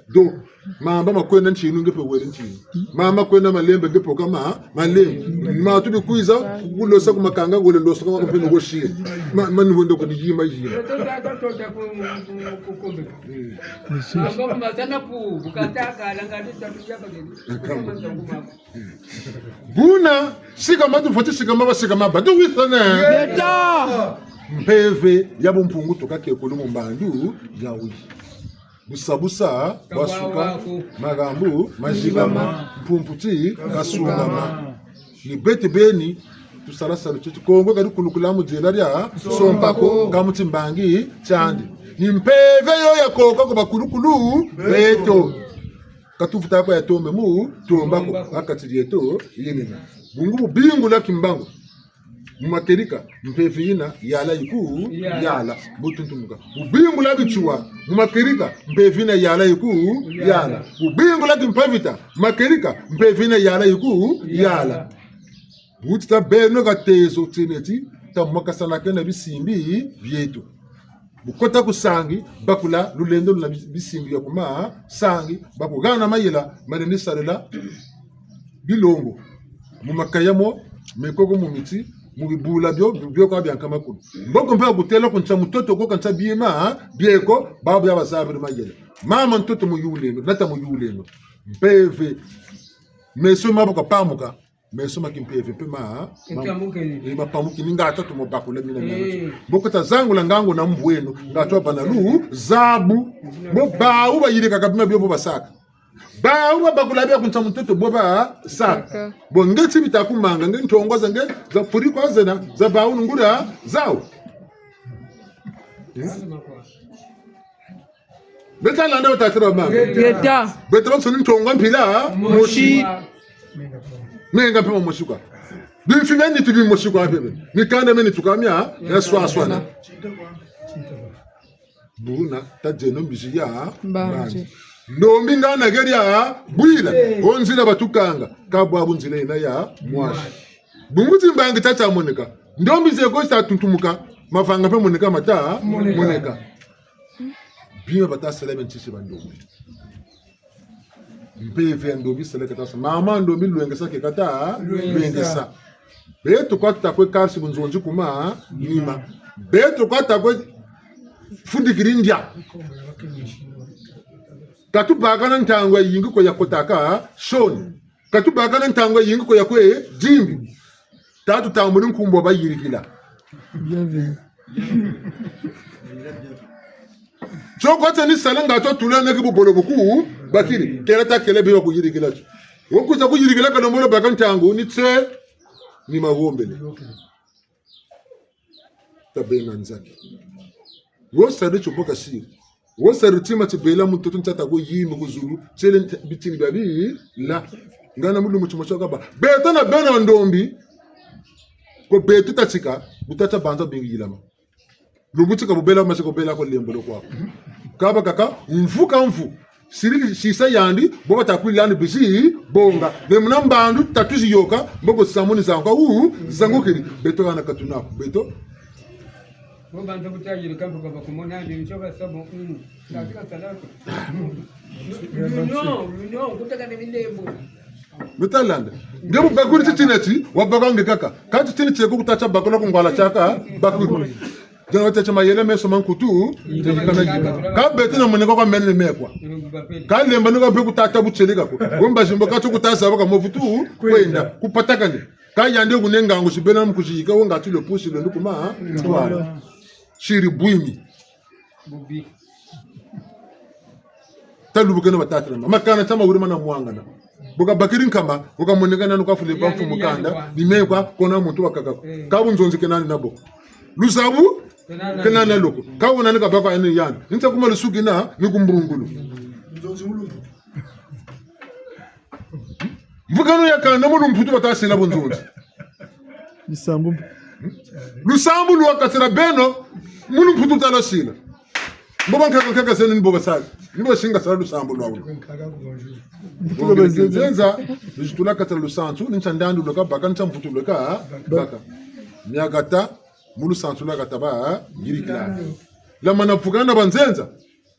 d'eau. Mamba makwenda ntinu, nge mpe wele ntinu. Mamba makwenda malembe, nge mpe oka ma, malembe. Ma tubikwiza, kulosa ku makanga, wele losa ku makanga, mpe nuko sile. Ma, ma nuwenda kuni yima yima. Buna, sikama tufweti sikama, basikama, batuwisane. Ngeta. Mpeve ya bumpungu tuka kekulu mu mbandu ya wuyu. Busabusa bwasuka, makambu mazibama, mpumputi kasungama. Ni beto beni tusala salu tieto. Kongo kadi kulukula mu diela dia sompa ko, ka mu timbangi tiandi. Ni mpeve yo yakoka ku bakulukulu beto. Ka tufweti kwa yatombe mu tomba ko, ha kati dieto yinina. Bungu bubingula kimbangu. Mu matieleka, mpeve yina yala yiku yala. Yala. Bu tuntumuka. Bubingula bitsua, mu matieleka, mpeve yina yala yiku yala. Yala. Bubingula kimpavita, mu matieleka, mpeve yina yala yiku yala. Yala. Bu ti tabeno ka tezo tiena ti, tamwakasanakeno bisimbi bieto. Bu kota ku sangi, bakula lulendo luna bi-, bisimbi bia ku ma sangi, bakuhana mayela, malendi sarila bilongo. Mu makaya mo, mikoko mu miti, Mu bibula bio, bio kwa bia nkama kulu. Mboko mpe bakutêla ku nsa mutoto ko, ka nsa bima, ha? Bieko, bawu bia bazabiri mayela. Mama ntoto mu yuleno, nata mu yuleno. Mpeve. Meso mabu kapamuka. Meso ma kimpeve mpe ma, ma, e, mapamukini, nga tatu mo bakula mina mia. Eh. Mboko ta zangula ngangu na mbweno, nga twa bana luzabu. Bo bawu bayirikaka bima bio bo basaka. Bawu babakula bia ku nsa mutoto bo basaka. Saka. Bo nge ti bita kumanga, nge ntongo za nge, za furi kwa zena, za bawu nungura, zawu. Beta landa batata na bamama. Beta. Beto bansoni ntongo mpila mosi. Mosi. Menga mpe mosi kwa. Bimfi bia nitu bimosi kwa bebe. Mikanda mia nitu ka mia, ya swaswana. Buna, tadieno mbizi ya mbanzi. Mbanzi. Ndombi ngana geri ya bwila. Eh. O nzila batukanga. Ka bwabu nzila yina ya mwasi. Bungu ti mbangi tata moneka. Ndombi zeko zita tuntumuka. Mavanga mpe moneka mata moneka. Moneka. Bima bata sala bia ntisi ba ndombi. Mpeve ya ndombi sala kata sa. Mama ndombi lwengesa ke kata lwengesa. Lwengesa. Beto kwa tuta kwe karisi bunzonzi ku manima. Beto kwa tuta kwe fundikiri ndia. Ka tubaka na ntangu ya yingi ko ya kotaka soni. Ka tubaka na ntangu ya yingi ko ya kwe dimbi. Tatu tambuli nkumbu bayirikila. Bien vu. Tio kwa tsa ni sala nga tio tula nge ki bubolo buku bakiri. Kela ta kela biba kuyirikila tio. Wo kwiza kuyirikila kalombolo baka ntangu ni tse ni mawombele. Tabeno nzaki. Wo sari tio bo kasiri. Wo sari tima tibela mutoto ntiata ko yimbi ku zulu, tiele nti-, bitini bia bi, la. Ngana mu lumbu timosi kabâ. Beto na beno ndombi. Ko beto tatika, bu tata banza bingi yilama. Lumbu tika bu bela masi ko bela ko lembolo kwa. Kabâ kaka, mvu ka mvu. Siri sisa yandi, bo bata kwilani bizi bonga. Ne muna mbandu, tatu ziyôka, mboko samu ni zangu, u, zangukiri. Beto hana katuna ko. Beto. Bo banza kutayirika mbo ka bakumona, ndi nchoka sabo, mm. Katika salatu. Luno, luno, kutaka ni milembo. Beto landa. Nge bu bakuri titina ti, wabaka nge kaka. Ka titina tieko kutatia bakula ku ngwala tiaka, bakuri. Dina watete mayela meso ma nkutu, yikana yika. Ka beto na moneka kwa mene mekwa. Ka lemba ni ka mpe kutata butieleka ko. Wumba zimbo ka tu kutaza baka mo vutu, kwenda. Kupatakane. Ka yandi ku nenga ngu sibena mu kuziyika, wo nga ti le pusi le ndukuma, ha? Ntwala. Siri bwimi. Bubi. Talubukeno batata na ma. Makana tama wuri mana mwangana. Bu kabakiri nkama, bu kamoneka nani kwa fule ba mfumu kanda, ni mekwa, kona muntu wakaka ko. Eh. Ka bunzonzi kena nani nabo. Luzabu, kena nani. Kena nani loko. Ka wuna ni kabaka yani yani. Nta kuma lusukina, ni ku mbungulu. Nzonzi mulungu. Mvukano ya kanda mu lumputu bata sila bunzonzi. Lusambu. Lusambu lwa katila beno, mu lumputu tala sila. Mbo bankaka nkaka zeno ni bo basala. Ni bo singa sala lusambu lwa ulo. Mputu lwa nzenza. Nzenza, luzitu lwa katila lusansu, ni nsa ndandu lwa kabaka, ni nsa mputu lwa kabaka. Miakata, mu lusansu lwa kata ba, yirikila. Lwamana vukana na banzenza.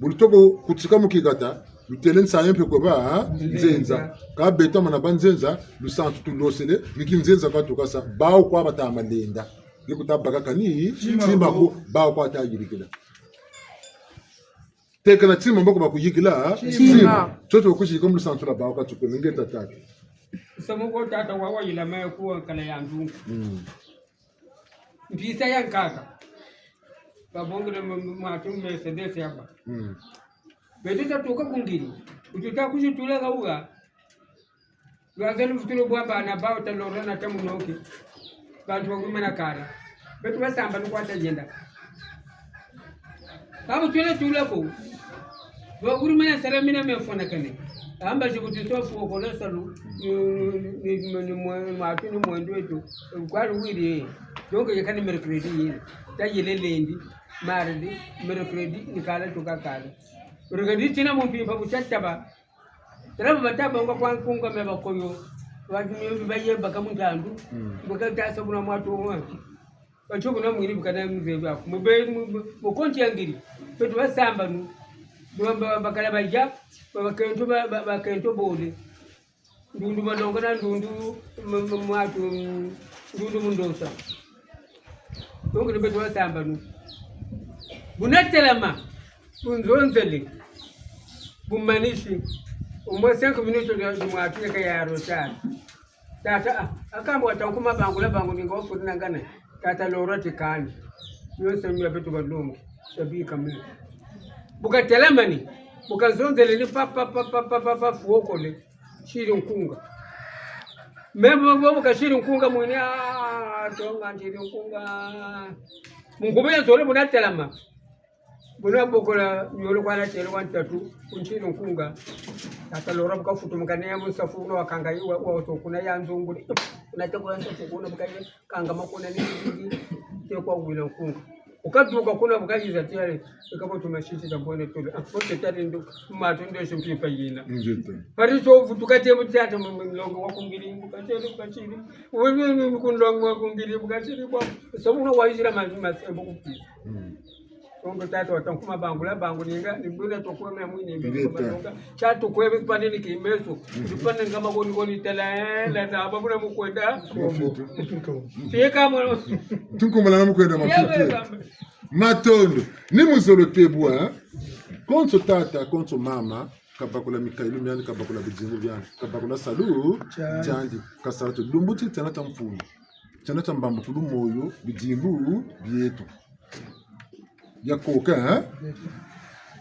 Bu lutoko kutika mu kikata, lutele nsayi mpe kwe ba, ha? Nzenza. Ka beto mana ba nzenza, lusansu tulosele, ni kinzenza kwa tukasa, bawu kwa bata malenda. Ni kuta baka kani, tima ko, bawu kwa ta yirikila. Tekela tima mboko bakuyikila, ha? Tima. Tima. Tio tio kuziyika mu lusansu lwa bawu kwa tuko, nge tataki. Samu ko tata wawa yila maye kuwa kala ya nzungu. Mm. Mpisa ya nkaka. Babongele mu-, mu-, mwatu Mercedes yabâ. Mm. Beto tatuka ku ngiri. Wututa kuzitula ka wuka. Lwaza luvutulu bwa bana bawu talora na tamunoke. Bantu bakumana kala. Beto basambanu kwa tayenda. Ka bu twele tula ko. Bo kuri mena sala mina me fona kane. Amba zi kuti so fu ko na salu. Ni, ni, ni, ni, ni mwe-, mwatu ni mwendo weto. Kwa luwiri. Donc, ya kani mercredi yina. Tayele lundi, mardi, mercredi, ni kala tuka kala. Mercredi tina mu mpimpa bu tataba. Tala ba batabonga kwa nkunga me bakoyo. Bantu me bayembaka mu ntandu. Mm. Bakatasa kuna mwatu wa. Batio kuna mwini bukana mzebi aku. Mu be-, mu, mu, mu konti ya ngiri. Beto basambanu. Ba, ba, bakala badia, ba, bakento, ba, ba, bakento bole. Ndundu Malonga na Ndundu, m-, m-, mwatu, mm, Ndundu Mundosa. Bungu ni beto basambanu. Bu natelama, bu nzonzele, bu manisi, au moins cinq minutes de, de mwaki ka ya retard. Tata, ah, akamba wata nkuma bangula bangu ni ngo furi nangana. Tata Laurent ti kani. Yo se mia beto balongi. Sabi kamwe. Bu katelamani, bu kanzonzele ni pa, pa, pa, fuokole. Siri nkunga. Me bo, bo, bu kasiri nkunga mwini, ah, tonga nsiri nkunga. Mu nkubu ya zole bu natelama. Bu nabokola miolo kwa na tele kwa ntatu, ku nsiri nkunga. Tata Laurent bu kafutumuka ne mu nsafu kuna wakanga yi wa, wa, so kuna ya nzunguli. Kuna te kwa nsafu kuna bu kaye, kanga makuna ni, ni, ni, te kwa wila nkunga. Bu kaduka kuna bu kayiza tiare, bu kabo tuma siti za bwene tole. Ah, fote tari ndo, matu ndo simpimpa yina. Ngeta. Pari so vutuka te mu tiata mu, mu nlongo wa kungiri, bu katele, bu katele. Wewe ni ku nlongo wa kungiri, bu katele, bwa. Sabu na wayizira ma, ma, ma, bu kupisa. Mm. Kongo tata wata nkuma bangula, bangulinga, ni buna tukweme mwini, ngeta. Tia tukweme pani ni kimeso. Mm. Ni pani nga makoni koni tela, eh, la za ba buna mukwenda. Mafitu. Tieka mo. Tunkumala na mukwenda mafitu. Matondo. Ni muzolo tebwa, eh? Konso tata, konso mama, kabakula mikayulu miandi, kabakula bidimbu biandi, kabakula salu, tiandi. Tiandi, kasala tu lumbu ti tiana tia mfunu. Tiana tia mbambukulu moyo, bidimbu bieto. Yakoka, eh?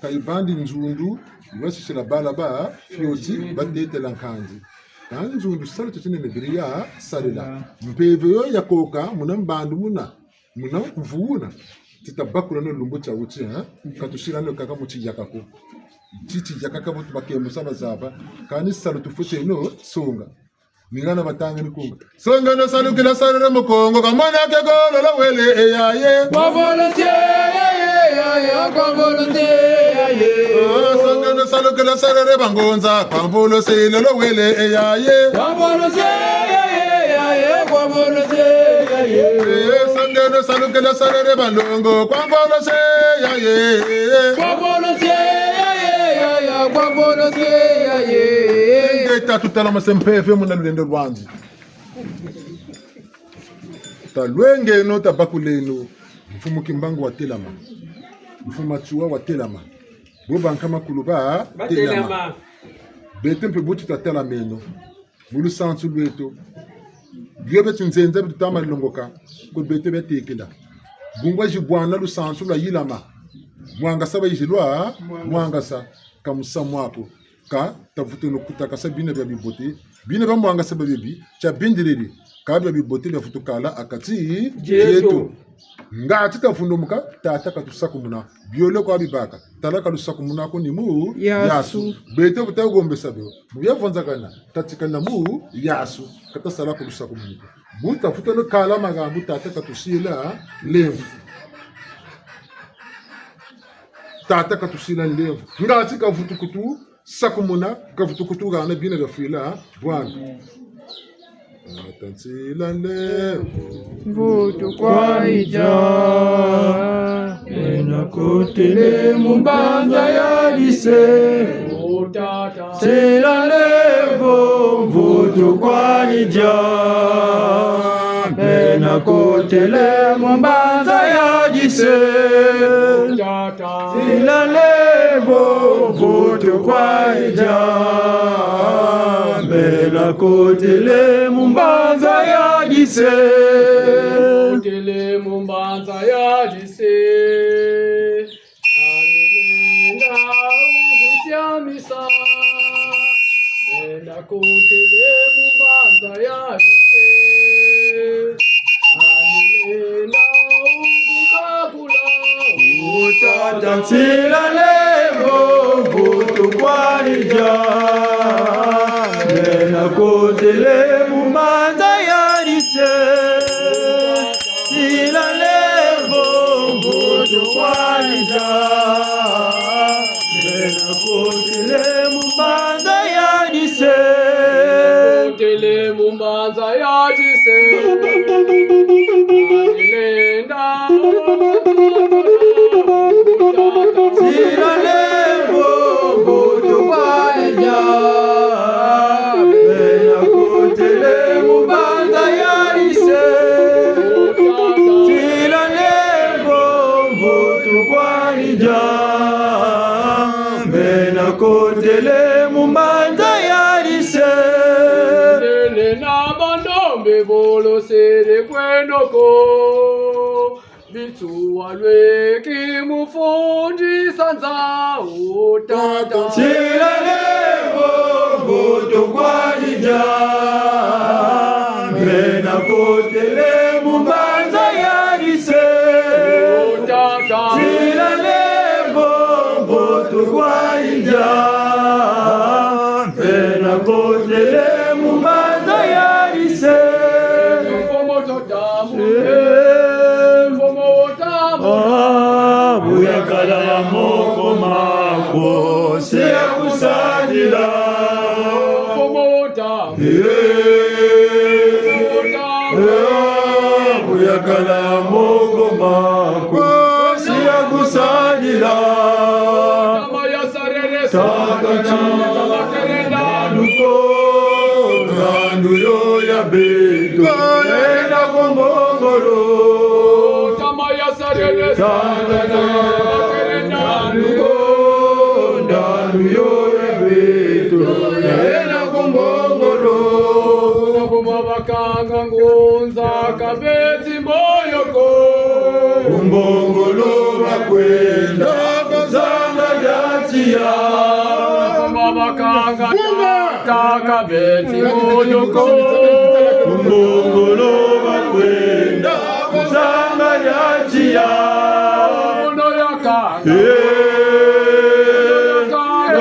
Ka yibandi nzundu, yibasisila bala ba fioti, batetela nkandi. Ka nzundu salu tio tinene biri ya sarila. Mpeve yo yakoka, muna mbandu muna, muna mvuna. Ti tabakula no lumbu tia wuti, eh? Ka tusila no kaka mu tiyaka ko. Ti tiyaka ka bu tubakembusa bazaba. Kani salu tufweti no songa. Ni ngana batanga ni kunga. Songeno salukila sarere mukongo, kamona ke golo la wele e yaye. Kwa volontiers, ya, ya, ya, ya, kwa volontiers, ya, ya. Oh, songeno salukila sarere bangonza, kwa volontiers lelo wele e yaye. Kwa volontiers, ya, ya, ya, ya, kwa volontiers, ya, ya. Eh, songeno salukila sarere banlongo, kwa volontiers, ya, ya. Kwa volontiers, ya, ya, ya, kwa volontiers, ya, ya. Nge tatu tala mase mpeve muna lulendo lwandi. Talwengeno, tabakuleno. Mfumu Kimbangu watelama. Mfumu Matsoua watelama. Bo bankama kulu ba telama. Batelama. Beto mpe bu ti tatelameno. Mu lusansu lweto. Bio beto nzenza beto tama longoka. Ko beto betekela. Bungwa zi bwana lusansu lwayilama. Mwangasa bayizi lwa, mwangasa. Ka musamu ako. Ka tavutunu kutakasa bina bia bibote, bina bia mwangasa bia bibi, tia bindiriri, ka bia bibote biavutukala ha kati dieto. Dieto. Ngati tavundumuka, tata katusakumuna. Biole kwa bibaka, tala ka lusakumuna ko ni mu yasu. Yasu. Beto bu tagombesa bio, bu biavwanzakana, tatikana mu yasu, ka tasala ko lusakumunu ko. Bu tavutunu kala magambu, tata katusila nlemvo. Tata katusila nlemvo. Ngati kavutu kutu sakumuna, kavutu kutu hana bina biafwila bwana. Tata nsila nlemvo. Mvutu kwa yija. Bena kotele mu mbanza yadise. Nsila nlemvo, mvutu kwa yija. Bena kotele mu mbanza yadise. Nsila nlemvo, mvutu kwa yija. Bena kotele mu mbanza yadise. Kotele mu mbanza yadise. Nani lenda wukusiamisa. Lenda kotele mu mbanza yadise. Nani lenda wukukakula. O tata nsila nlemvo, mvutu kwa yija. Bena kotele mu mbanza yadise. Nsila nlemvo, mvutu kwa yija. Bena kotele mu mbanza yadise. Kotele mu mbanza yadise. Nani lenda. Nsila nlemvo, mvutu kwa yija. Bena kotele mu mbanza yadise. Nsila Bolosele kweno ko, bitsuwa lweki mufundisa nza o tata. Nzila levo mvutu kwa didia, mena kotele mu mbanza ya dise. O tata. Nzila levo mvutu kwa didia, mena kotele mu mbanza ya dise. Mfumu totamu. Eh. Mfumu wotamu. Ah, bu yakala ya moko mako, se ya kusadila. Mfumu wotamu. Eh. Mfumu wotamu. Eh, bu yakala ya moko mako, se ya kusadila. Tama ya Tata, ntandu ko, ntandu yo ya beto, yenda ku mbongolo. Tata, ntandu ko, ntandu yo ya beto, yenda ku mbongolo. Bakanga ngunza kabeti mboyo ko. Ku mbongolo bakwenda kuzanga ya tiya. Bakanga tata kabeti mboyo ko. Ku mbongolo bakwenda kuzanga ya tiya. Mono ya ka Eh, oh,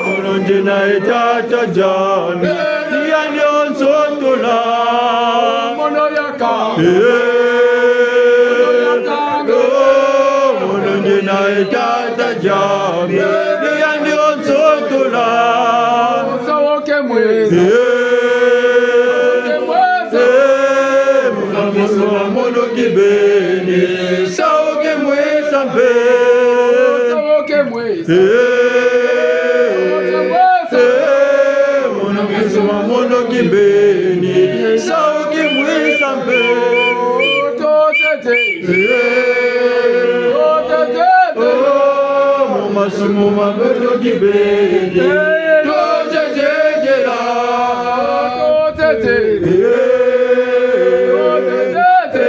mono nge na ye tata Nzambi, ya nyonso tola. Mono ya ka. Eh, oh, mono nge na ye tata Nzambi, ya nyonso tola. Sawo ke mwesa. Eh, ke mwesa. Eh, muna meso ma mono kibeni. Sawo ke mwesa mpe. Sawo ke mwesa. Eh, eh, muna meso ma mono kibeni. Sawo ke mwesa mpe. Totete. Eh, totete. Oh, mu masumu ma beto kibeni. Totete. Totete. Eh, totete.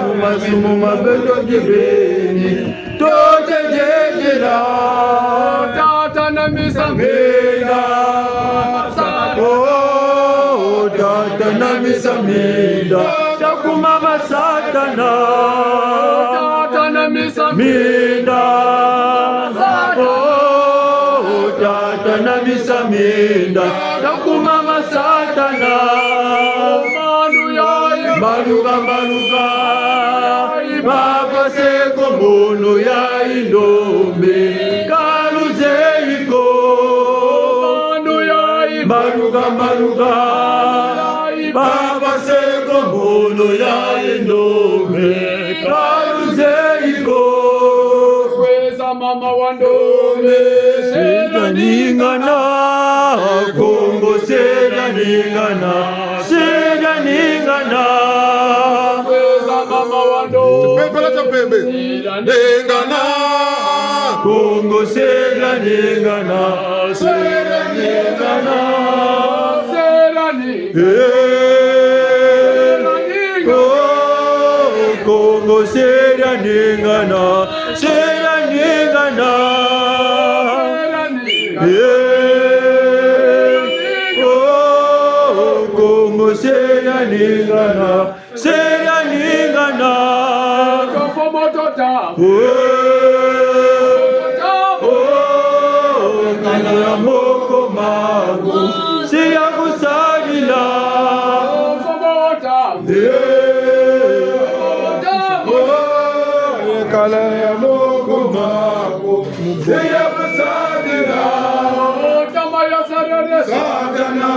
Mu masumu ma beto kibeni. Tote diedila. Tata na misa minda. Oh, tata na misa minda. Takuma ma Satana. Tata na misa minda. Oh, tata na misa minda. Takuma ma Satana. Mbaluka, mbaluka. Baba seko mono ya indombe. Ka luzeyi ko. Mbaluka, mbaluka. Baba seko mono ya indombe. Ka luzeyi ko. Mama wa ndombe, se dia ningana, Kongo se dia ningana, se dia ningana. Kweza mama wa ndombe. Pepela tia mpembe. Ningana, Kongo se dia ningana, se dia ningana, se dia ningana. Eh, oh, Kongo se dia ningana, se dia ningana. Eh, oh, Kongo se dia ningana, se dia ningana. Oh, oh, kala ya moko maku, se ya kusadila. Eh, oh, kala ya moko maku, se ya kusadila. Satana,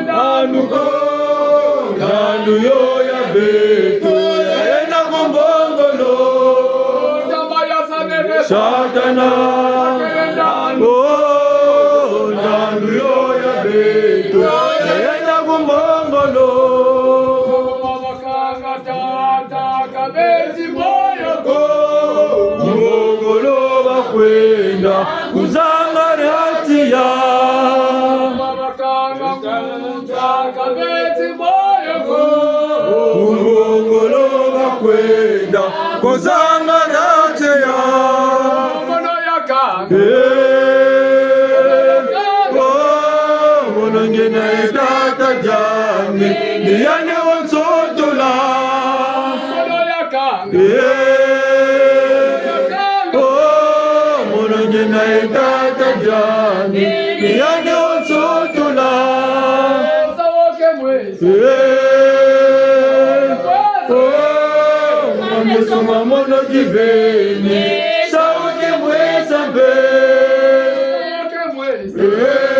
ntandu ko, ntandu yo ya beto, yenda ku mbongolo. Satana, oh, ntandu yo ya beto, yenda ku mbongolo. Tata kabeti moyo ko. Ku mbongolo bakwenda kuzanga dia tiya. Bakanga ngunza kabeti Kozanga rateya. Mono yakanga. Eh, oh, mono nge na ye tata diange, ni yandi wa nsotola. Mono yakanga. Eh, oh, mono nge na ye tata diange, ni yandi wa nsotola. Eh, oh, mameso ma mono kibeni, sawa ke mwesa mpe. Eh,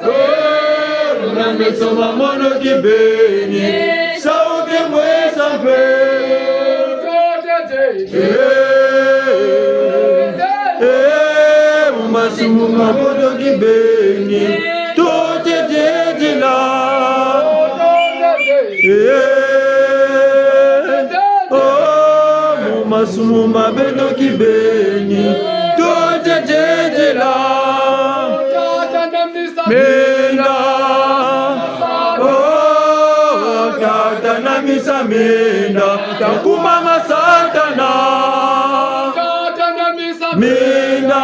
oh, mameso ma mono kibeni, sawa ke mwesa mpe. Eh, eh, mu masumu ma mono kibeni, to te diedila. Eh, oh, mu masumu ma beno kibeni, to te diedila. Minda. Oh, tata na misa minda, takuma ma Satana. Minda.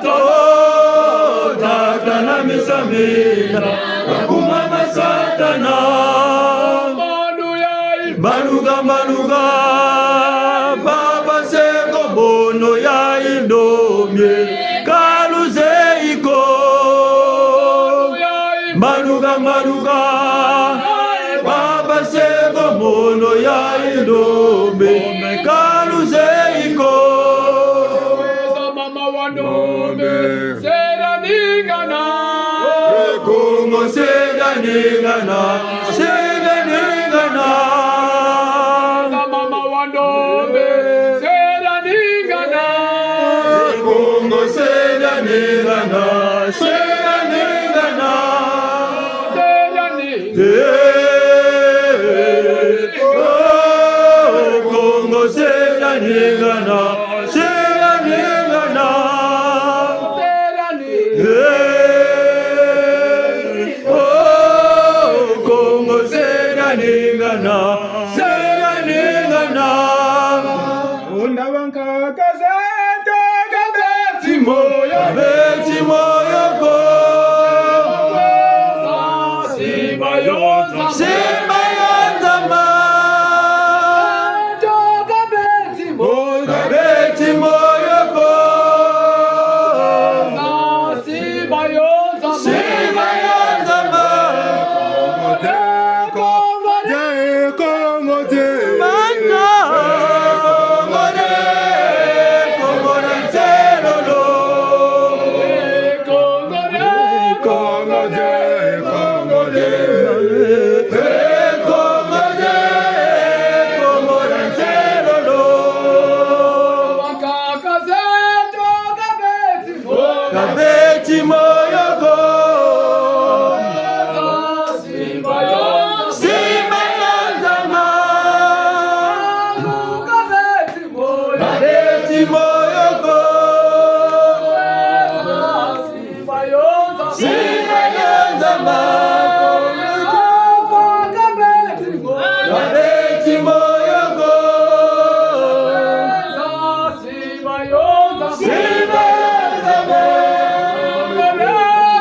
Oh, tata na misa minda, takuma ma Satana. Mbanuka, mbanuka, Baba Seko, mono ya yindombe, ka luzeyi ko. Mbanuka, mbanuka, Baba Seko, mono ya yindombe, ka luzeyi ko. Mama wa ndombe, seda ningana. E Kongo, seda ningana, seda ningana. Mama wa ndombe, seda ningana. E Kongo, seda ningana, seda ningana. Seda ni- Eh, oh, Kongo, seda ningana, seda ningana. Eh, oh, Kongo, seda ningana, seda ningana. Onda bankaka zeto, ka beti moyo, ka beti moyo ko. Simba yo nzama. Simba yo nzama. Ka beti moyo, ka beti moyo ko. Simba yo nzama. Simba yo nzama. Kongo de, Kongo de, Kongo de. Mata. Kongo de, Kongo de nselolo. Kongo de, Kongo de, Kongo de. Kongo de, Kongo de nselolo. Bankaka zeto, ka beti moyo. Ka beti moyo ko. Simba yo. Simba yo nzama. Ka beti moyo. Ka beti moyo ko. Simba yo nzama. Simba yo nzama. Ka beti moyo. Ka beti moyo ko. Simba yo nzama. Simba yo nzama.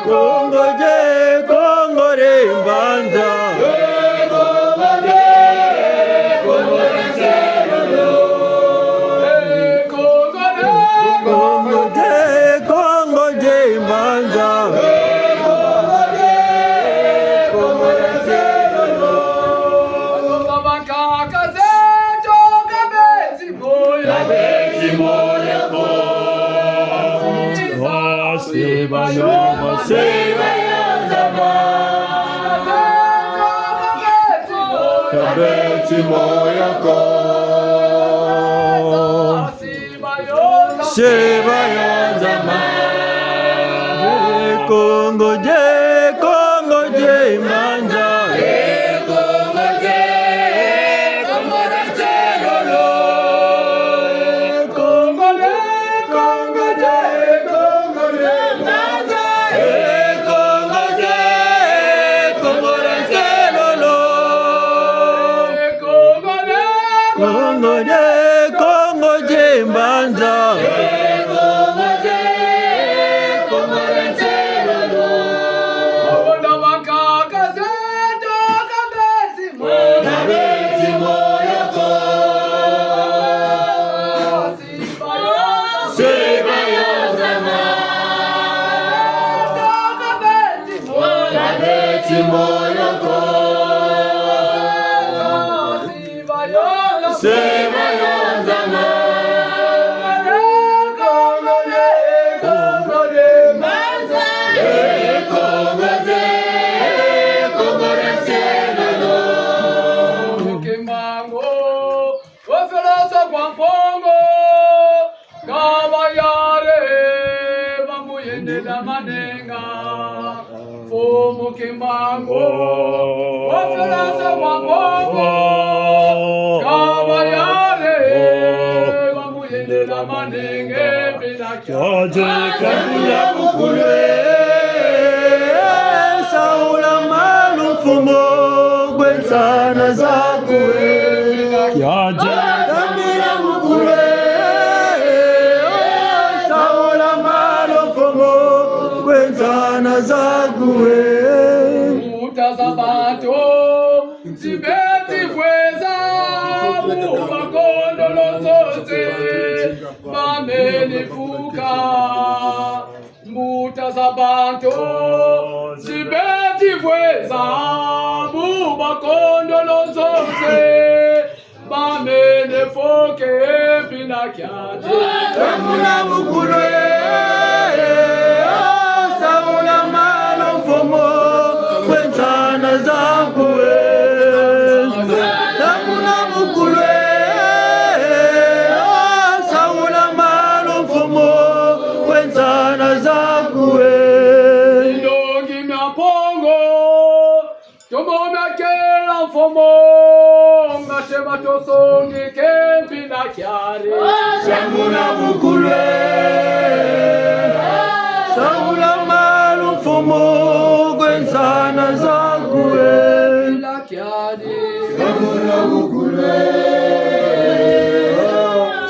Kongo de, Kongo de mbanza. Kongo de, Kongo de nselolo. Kongo de, Kongo de mbanza. Bankaka zeto, ka beti moyo. Ka beti moyo ko. Simba yo, simba yo nzama. Ka beti moyo ko. Simba yo nzama. Kongo de, Kongo de mbanza. Kongo de, Kongo de nselolo. Kongo de, Kongo de, Kongo de mbanza. Kongo de, Kongo de nselolo. Kongo de. Yendela manenga, Mfumu Kimbangu, wa Florence wa Kongo, Kabayare, wa muyendela manenge, bila kia. Kiadi, Mfumu ya mukulu e, saula malu Mfumu, kwe nsana zaku e. Kiadi. Mfumu ya mukulu e, saula malu Mfumu, kwe nsana zaku e. Mbuta za bantu, zibeti vweza, mu bakondolo zonse, bameni vuka. Mbuta za bantu, zibeti vweza, mu bakondolo zonse, bameni vuka, e mpila kiadi. Mfumu ya mukulu e, saula malu Mfumu, kwe nsana zaku e. Mfumu ya mukulu e, saula malu Mfumu, kwe nsana zaku e. Ndongi mia Kongo, tomo mia kela Mfumu, nga teba tosongi ke mpila kiadi. Mfumu ya mukulu e, saula malu Mfumu, kwe nsana zaku e. Mpila kiadi. Mfumu ya mukulu e,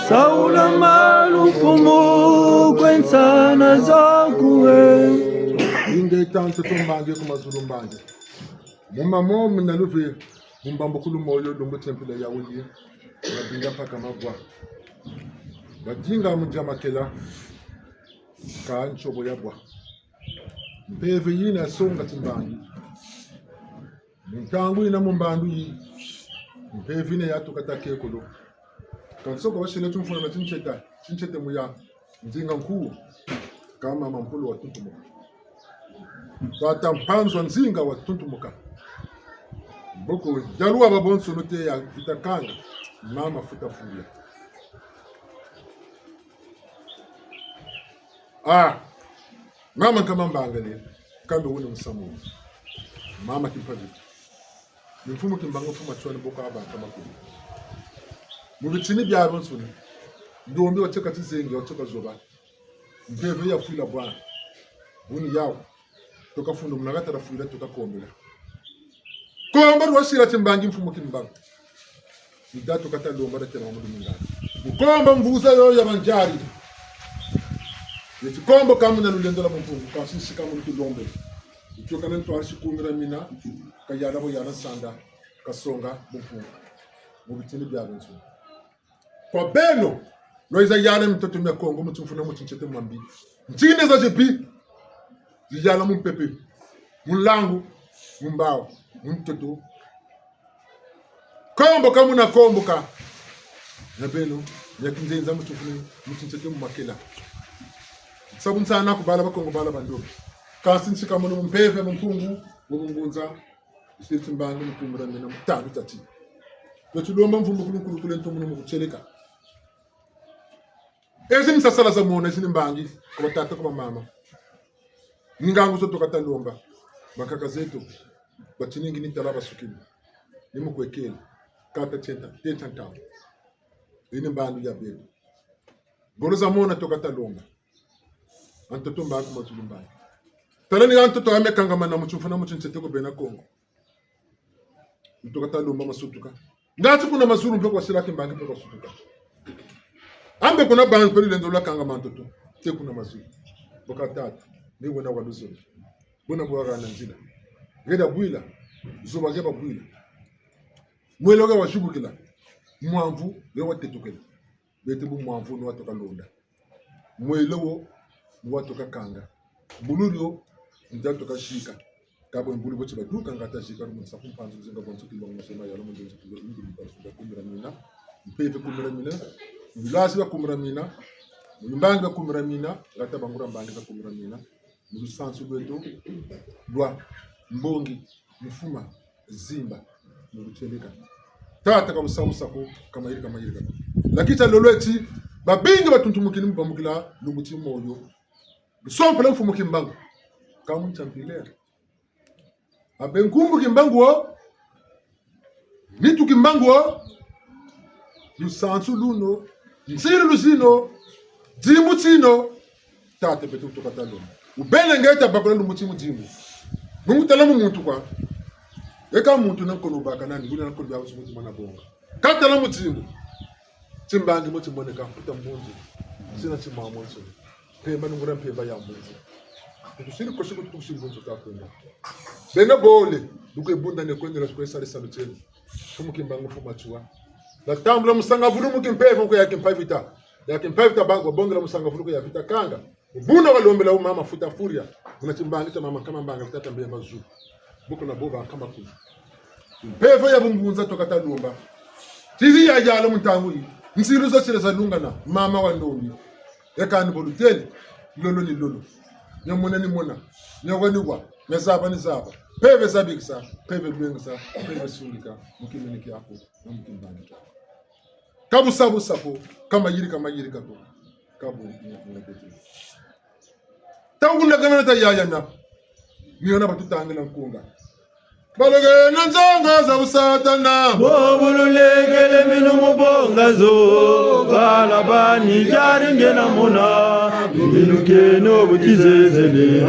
saula malu Mfumu, kwe nsana zaku e. Inge tanto to mbangi ku mazulu mbangi. Mu mamo muna luve, mu mbambukulu moyo lumbu tia mpila yawu yi, mabinda mpaka mabwa. Badinga mu dia makela, ka ntsobo yabwa. Mpeve yina yasonga timbangi. Mu ntangu yina mu mbandu yi, mpeve yina yatuka ta kekolo. Kansoko basele tumfuna na tintseta, tintsete muya. Nzinga nkuwu, ka mama Mpulu watuntumuka. Tata Mpanzu wa Nzinga watuntumuka. Mboko yalu wa babonsono te ya Vita Kanga, mama Futa Fuya. Ah, mama Nkama Mbangale, kambe wuni musamu. Mama Kimpa Vita. Ni Mfumu Kimbangu, Mfumu Matsoua, ni bo ka ba Nkama Kulu. Mu bitini biabiansoni, ndombi watieka tizengi, watieka zoba. Mpeve yafwila bwana. Buni yawu. Tuka fundumuna ha tala fwila, tuka kombela. Kombo lwasila timbangi Mfumu Kimbangu. Ni da tuka ta lomba da kena wa mu lumingana. Mu kombo mvuza yo ya banzari. Yeti kombo ka muna lulendo lwa bumpungu, kansi nsika mu lutulombele. Ntio kana ntwarisi kumira mina, kayala bo yala nsanda, kasonga bumpungu. Mu bitini biabiansoni. Kwa beno, lwayiza yala mitoto mia Kongo, mu timfuna, mu tintsete, mu mambi. Ntinde zazibi, ziyala mu mpepe, mu nlangu, mu mbawu, mu ntoto. Komboka muna komboka. Na beno, nia kinzenza mu timfuna, mu tintsete, mu makela. Nsabu nsana ku bala ba Kongo, bala ba ndombi. Kansi nsika munu mu mpeve, mu mpungu, mu bungunza, Siti mbangi mu kumira mina mu tanu tati. Tweti lomba mvumbukulu nkulu kule nto munu mu kutieleka. Ezi ni nsasala za mona, ezi ni mbangi, kwa batata, kwa bamama. Ni ngangu zo tuka ta lomba, bankaka zeto, batiningi ni tala basukini. Ni mu kwekele, kata tienta, tienta ntangu. Yi ni mbandu ya beto. Ngolo za mona tuka ta lomba. A ntoto mbangi ku mazulu mbangi. Tala ni ha ntoto ha me kangamana mu timfuna mu tintsete ku bena Kongo. Ntoto ka ta lomba masutuka. Ngati kuna mazulu mpe kwa sila kimbangi mpe kwa sutuka. A mbe kuna bantu mpe lulendo lwa kangama ntoto. Te kuna mazulu. Boka tata. Ni wena wa luzolo. Buna bwa hana nzila. Heda bwila. Zuba heba bwila. Mwelo he wa zibukila. Mwamvu he wa tetukila. Beti bu mwamvu ni wa tuka londa. Mwelo wo ni wa tuka kanga. Bulu dio ni dia tuka zika. Ka bwe bulu bo ti baduka nga ta zika, lumu nsaku mpanzu zinga bonso ki longo sema ya lumu nzo ki longo nzo ki longo kumira mina. Mpeve kumira mina. Mbilasi ba kumira mina. Mbangi ba kumira mina. Nga ta bangura mbangi ba kumira mina. Mu lusansu lweto lwa mbongi, mfuma, zimba, mu lutieleka. Tata ka musamusa ko, ka mayirika mayirika ko. Lakita lolo eti, babingi batuntumukini mu bambukila lumbu ti moyo. Lusompele mfumu Kimbangu. Kamu ntiampilere. Abe nkumbu Kimbangu wo. Nitu Kimbangu wo. Lusansu luno. Nsilu luzino. Dimbu tino. Tata beto tuka talo. Wubele nge ta bakula lumbu ti mu dimbu. Mungu tala mu muntu kwa. Eka muntu na nkono baka nani, nguna na nkono bia mutima na bonga. Ka tala mu dimbu. Timbangi mo timoneka, mputa mbunzu. Sina timamonsoni. Mpemba nungura mpemba ya mbunzu. Tukusiri kosi kutu tukusiri mbunzu ta kwenda. Bena bole, bu kwe bunda ne kwendela kwe sari salu tieno. Mfumu Kimbangu mfumu Matsoua. Batambula musangavulu mu kimpeve kwe ya kimpa vita. Ya kimpa vita ba, babongela musangavulu kwe ya vita kanga. Buna balombela wu mama Futa Furia. Muna timbangi tia mama Nkama Mbanga, tata Mbemba Zulu. Buku na bo ba Nkama Kulu. Mpeve ya bungunza tuka talomba. Tizi ya yala mu ntangu yi. Nsilu za sila zalungana, mama wa ndombi. Eka ni bo lutele, lolo ni lolo. Nia mona ni mona, nia wa ni wa, nia zaba ni zaba. Mpeve zabikisa, mpeve lwengisa, mpeve sungika, mu kiminu kiaku, na mu kimbangi kiaku. Ka busa busa ko, ka mayirika mayirika ko. Ka bu, ni, ni, ni, ni. Tawuna kana ta yayana. Ni yona batutangila nkunga. Balokele na nzongo za busatana. Bo bu lulekele minu mu bonga zo. Bala bani kiari nge na mona. Kiminu kieno bu kizezele.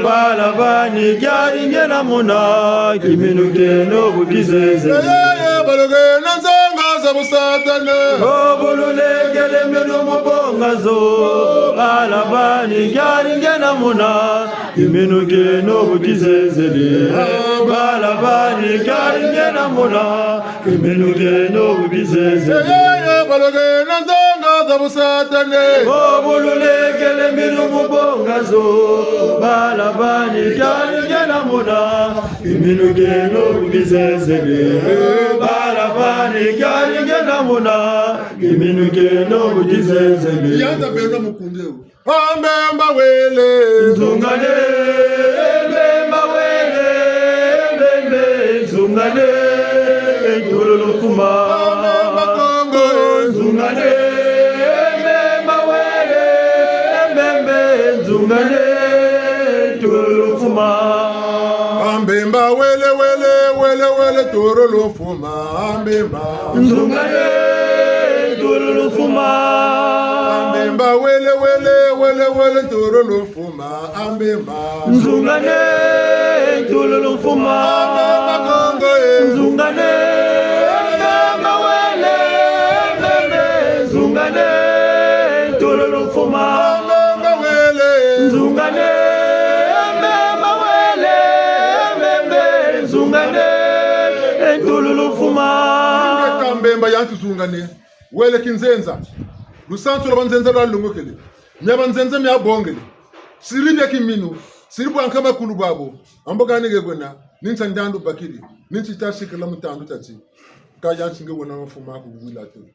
Bala bani kiari nge na mona. Kiminu kieno bu kizezele. Ye, ye, ye, balokele na nzongo za busatana. Bo bu lulekele minu mu bonga zo. Bala bani kiari nge na mona. Kiminu kieno bu kizezele, bala bani kiari nge na mona. Kiminu kieno bu kizezele. Ye, ye, ye, balokele na nzongo za busatana. Bo bu lulekele minu mu bonga zo, bala bani kiari nge na mona. Kiminu kieno bu kizezele, bala bani kiari nge na mona. Kiminu kieno bu kizezele. Yanza beno mukunde wo. A Mbemba wele. Nzungane, Mbemba wele, Mbembe, nzungane, ntululu mfuma. A Mbemba Kongo. Nzungane, Mbemba wele, Mbembe, nzungane, ntululu mfuma. A Mbemba wele, wele, wele, wele, ntululu mfuma. A Mbemba. Nzungane, ntululu mfuma. A Mbemba wele, wele, wele, wele, ntululu mfuma. A Mbemba. Nzungane, ntululu mfuma. A Mbemba Kongo, eh. Nzungane, Mbemba wele, Mbembe, nzungane, ntululu mfuma. A Mbemba wele. Nzungane, Mbemba wele, Mbembe, nzungane, ntululu mfuma. Ingeta Mbemba ya ntu nzungane, wele kinzenza. Lusansu lwa banzenza lwalongokele. Mia banzenza mia bongele. Siri bia kiminu, siri bwa nkama kulu bwabo. A mbo kani nge kwena, ni nsa ndandu bakiri, ni nsi tasikila mu tandu tati. Ka ya nsi nge wena mfumu aku wila tu.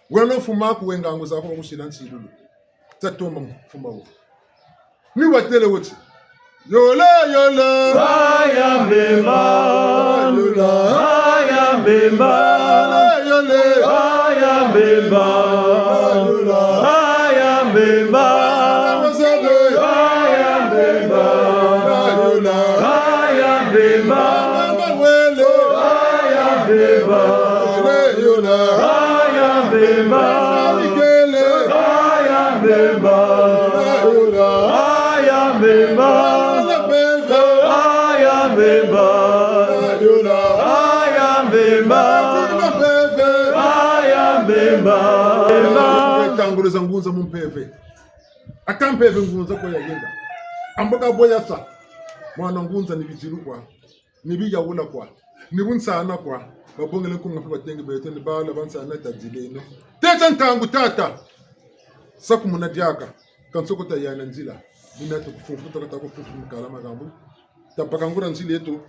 Wena mfumu aku we ngangu zaku bakusila nsilulu. Tatomba mfumu wo. Ni watele wo ti. Yole, yole. Aya Mbemba. Yole. Aya Mbemba. Yole, yole. Aya Mbemba. Yole. Aya Mbemba. Yole. Aya Mbemba. Yole. Aya Mbemba. Mbemba wele. Aya Mbemba. Yole, yole. Aya Mbemba. Yole. Aya Mbemba. Yole. Aya Mbemba. Yole, Mbemba. Aya Mbemba. Yole. Aya Mbemba. Yole, Mbemba. Aya Mbemba. Ntangulu za ngunza mu mpeve. Aka mpeve ngunza kwa yayenda. A mbo ka bo yasa. Mwana ngunza ni bizilu kwa. Ni biyawula kwa. Ni bunsana kwa. Babongele nkunga mpe batengi beto ni bala bansana tadileno. Teta ntangu tata. Sakumuna diaka. Ka nsoko tayana nzila. Bina tukufunfuta kata kufunfuta mukala makambu. Tabakangula nzila yeto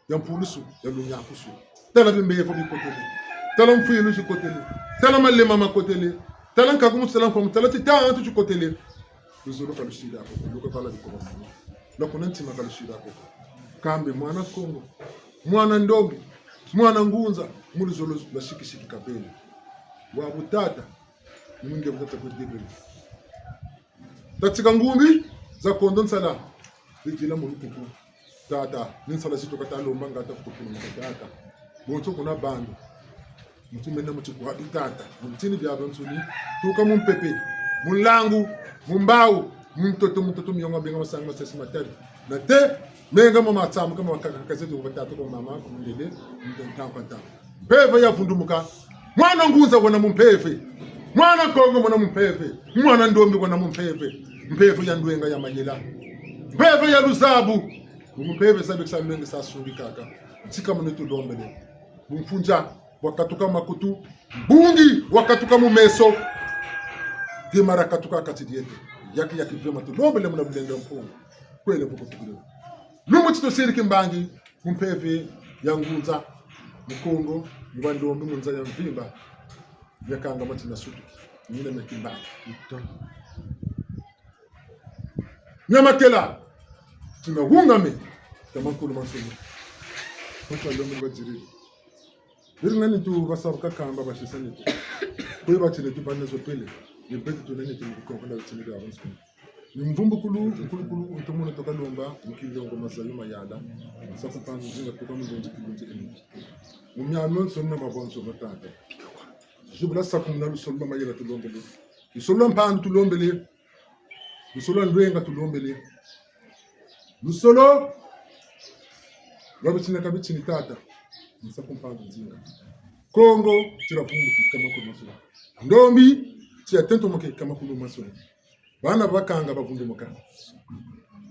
ya mpulusu, ya lunyakusu. Tala bimbevo bikotele. Tala mfwilu zikotele. Tala malema makotele. Tala nkaku mu tala mfamu. Tala titantu tikotele. Luzolo ka lusila ko, luka kala bikoma mama. Lwa kuna ntima ka lusila ko. Kambe mwana Kongo, mwana ndombi, mwana ngunza, mu luzolo lwa sikisiki kabele. Wa butata, ni munge butata kwe debele. Tatika ngumbi za kondo nsala. Bidila mu lukuku. Tata, ni nsala si tuka talomba nga ta kutukulu mu tata. Bonso kuna bandu. Mutu mena mu tikwa bi tata. Mu bitini biabiansoni. Tuka mu mpepe. Mu nlangu. Mu mbawu. Mu ntoto, mu ntoto miongo benga masanga masesi matari. Na te, menga ma matsamu kama wakaka kazetu kwa tata kwa mama, kwa mundele, mu ntangu kwa ntangu. Mpeve ya vundumuka. Mwana ngunza wena mu mpeve. Mwana Kongo wena mu mpeve. Mwana ndombi wena mu mpeve. Mpeve ya ndwenga ya mayela. Mpeve ya luzabu. Mu mpeve za bikisa ndwenga sa sungi kaka. Ntika mune tulombele. Bumfunza bwakatuka makutu. Bungi bwakatuka mu meso. Dima dia katuka kati dieto. Yaki yaki vema tulombele muna bulendo Mpungu. Kwele vuko tukulu. Lumbu ti tusiri kimbangi. Mu mpeve ya ngunza, mu Kongo, mu bandombi, mu nza ya mvimba, miakanga mati na sutuki, mina mia kimbangi. Ito. Mia makela, tina wungame, ta mankulu mansoni. Kwa lombe kwa jiriri. Biri nani tu basabuka kamba basisa nitu. Kwe batine tu bana zo pele, ni beto tu nani tu mu kukonkola bitini bia bansoni. Ni mvumbukulu, nkulukulu, ntomuna toka lomba, mu kilongo mazayu mayala. Saku mpanzu nzinga tuka mu ndonzi kilunzi eni. Mu miamiansoni na mabonso ma tata. Zibula saku muna lusolo lwa mayela tulombele. Lusolo lwa mpandu tulombele. Lusolo lwa ndwenga tulombele. Lusolo lwa bitini ka bitini tata. Saku mpanzu nzinga. Kongo, tira vumbu, kama kulu masolo. Ndombi, tia tento moke, kama kulu masolo. Bana bakanga bavundumuka.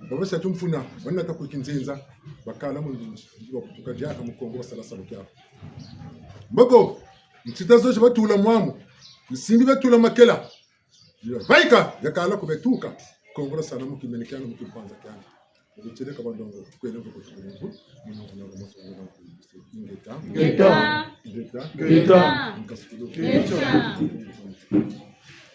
Babasa tumfuna, bana ta ku kinzenza, bakala mu ndunzi, bakutuka diaka mu Kongo basala salu kiaku. Mboko, ntita zozi batula mwamu, nsimbi batula makela. Vaika, yakala ku betuka, Kongo basala mu kimene kiandi, mu kimpanza kiandi. Ingeta. Ingeta. Ingeta. Ingeta.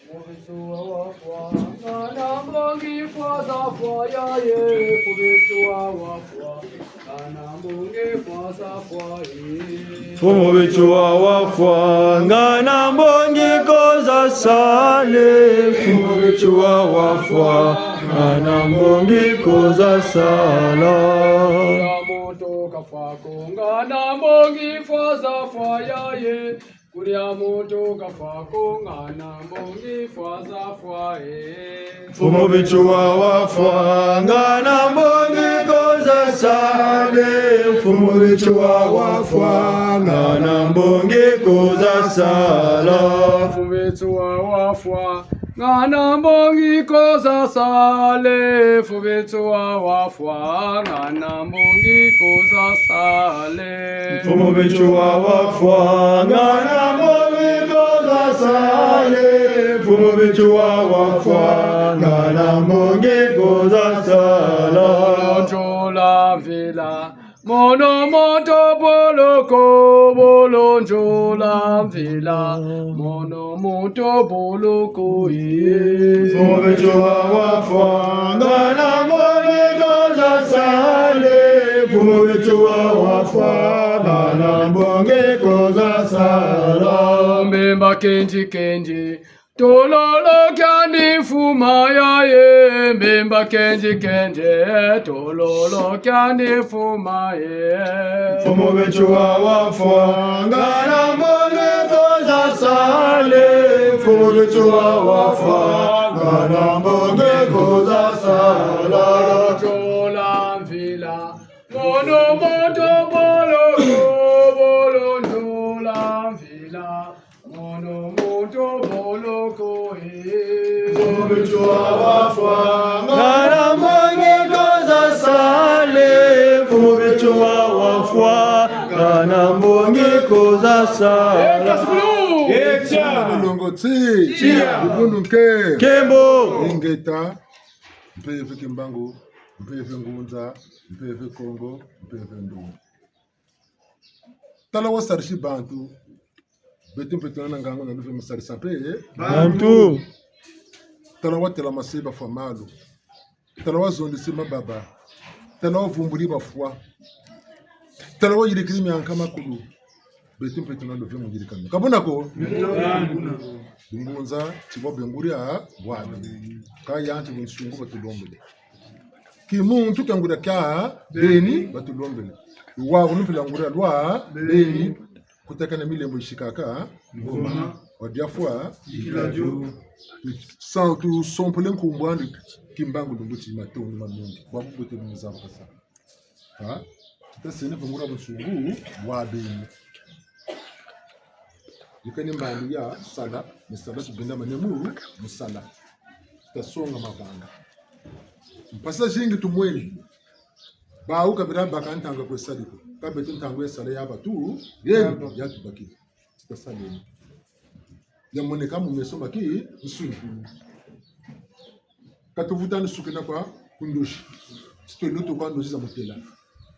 Mfumu Beto wa wafwa, ngana mbongi fwa za fwa ya ye, Mfumu Beto wa wafwa, ngana mbongi fwa za fwa ye. Mfumu Beto wa wafwa, ngana mbongi ko za sala, Mfumu Beto wa wafwa, ngana mbongi ko za sala. Kuria muntu kafwa ko, ngana mbongi fwa za fwa ya ye. Kuria muntu kafwa ko, ngana mbongi fwa za fwa ye. Mfumu Beto wa wafwa, ngana mbongi ko za sala, Mfumu Beto wa wafwa, ngana mbongi ko za sala. Mfumu Beto wa wafwa, ngana mbongi ko za sala, Mfumu Beto wa wafwa, ngana mbongi ko za sala. Mfumu Beto wa wafwa, ngana mbongi ko za sala, Mfumu Beto wa wafwa, ngana mbongi ko za sala. Nzula mvila, mono moto boloko, bolo nzula mvila, mono moto boloko, eh. Mfumu Beto wa wafwa, ngana mbongi ko za sala, Mfumu Beto wa wafwa, ngana mbongi ko za sala. Mbemba kenji kenji, tololo kiandi mfuma ya ye, Mbemba kenji kenji, tololo kiandi mfuma ye. Mfumu Beto wa wafwa, ngana mbongi ko za sala, Mfumu Beto wa wafwa, ngana mbongi ko za sala. Nzula mvila, mono moto boloko, bolo nzula mvila. Mono moto boloko, eh. Mfumu Beto wa wafwa, ngana mbongi ko za sala, Mfumu Beto wa wafwa, ngana mbongi ko za sala. Eh, kasukulu. Eh, tia. Mulongo ti. Tia. Dibundu nke. Nkembo. Ingeta. Mpeve kimbangu, mpeve ngunza, mpeve Kongo, mpeve ndumba. Tala wasarisi bantu, beto mpe tuna na ngangu na luve musarisa mpe, eh? Bantu. Tala watela mase bafwa malu. Tala wazondisi mababa. Tala wavumbuli bafwa. Tala wayirikiri mianka makulu. Beto mpe tuna love mu yirikana. Ka buna ko? Bungunza, ti bwa bwe nguria bwabi. Ka yanti bunsungu batulombele. Kimuntu kia nguria kia beni batulombele. Lwaku nu mpila nguria lwa beni. Kutekana milembo yisikaka ngoma. Wa diafwa. Sa tusompole nkumbu'andi. Kimbangu lumbu ti matondo mamingi. Bwa bubote bu muzaba kasa. Ha? Tuta sene mpe nguria bunsungu bwa beni. Yikani mbandu ya sala, ni sala tubindamane mu, mu sala. Tuta songa mavanga. Mpasi zazingi tumweni. Bawu ka beri baka ntangu kwe sala ko. Ka beto ntangu ya sala yabatu, yenu, yatubakiri. Tuta saleno. Yamoneka mu meso ma kinsuni. Ka tuvutani sukina kwa ku ndosi. Ti twele tuka ndosi za mutela.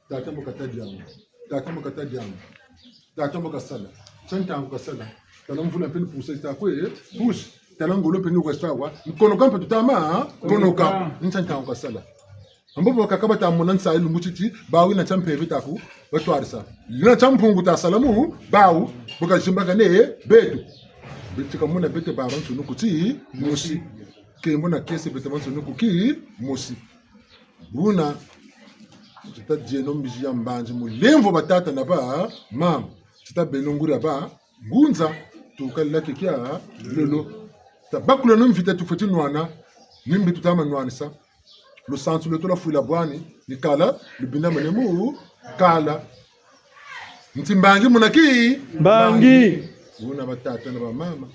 Tata mbo kata diambu. Tata mbo kata diambu. Tata mbo kasala. Tia ntangu kasala. Tala mvula mpe ni pusa yita kwe pusa. Tala ngolo mpe ni kwa yita wa. Nkonoka mpe tutama konoka. Tia ntangu kasala. Ambo bakaka bata mona nsayi lumbu titi, bawu yina tia mpeve taku batwarisa. Yina tia Mpungu tasala mu bawu, bu kazimbakane beto. Beto ka mona beto babansoni ku timosi. Nkembo na kiese beto babansoni ku timosi. Buna, tuta dieno mbizi ya mbanzi mu lemvo batata na bamama. Tuta beno nguria bangunza, tuka laki kia lolo. Tabakuleno mvita tufweti nwana, ni mbi tutama nwanisa. Lusansu lweto lwafwila bwani, ni kala, lubindamane mu kala. Nti mbangi muna ki? Mbangi. Buna batata na bamama,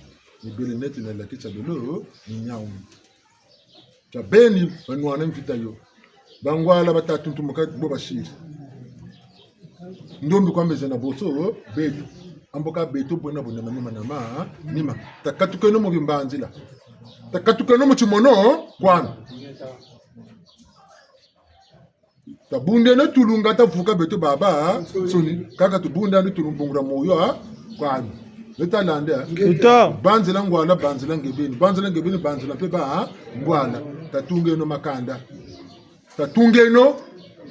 ni bele neto na laki tia lolo, ni nyawu. Tia beni banwana mvita yo. Bangwala bata tuntumuka bo basiri. Ndombi kwa mbe zena bonso beto. Ambo ka beto bwena bwena manima na manima. Takatukeno mu bimbanzila. Takatukeno mu timono kwani. Tabundeno tulunga tavuka beto babansoni. Kaka tubundeno tulunga bungula moyo kwani. Beta landa. Ngeta. Banzila ngwala, banzila nge beni. Banzila nge beni, banzila mpe ba ngwala. Tatungeno makanda. Tatungeno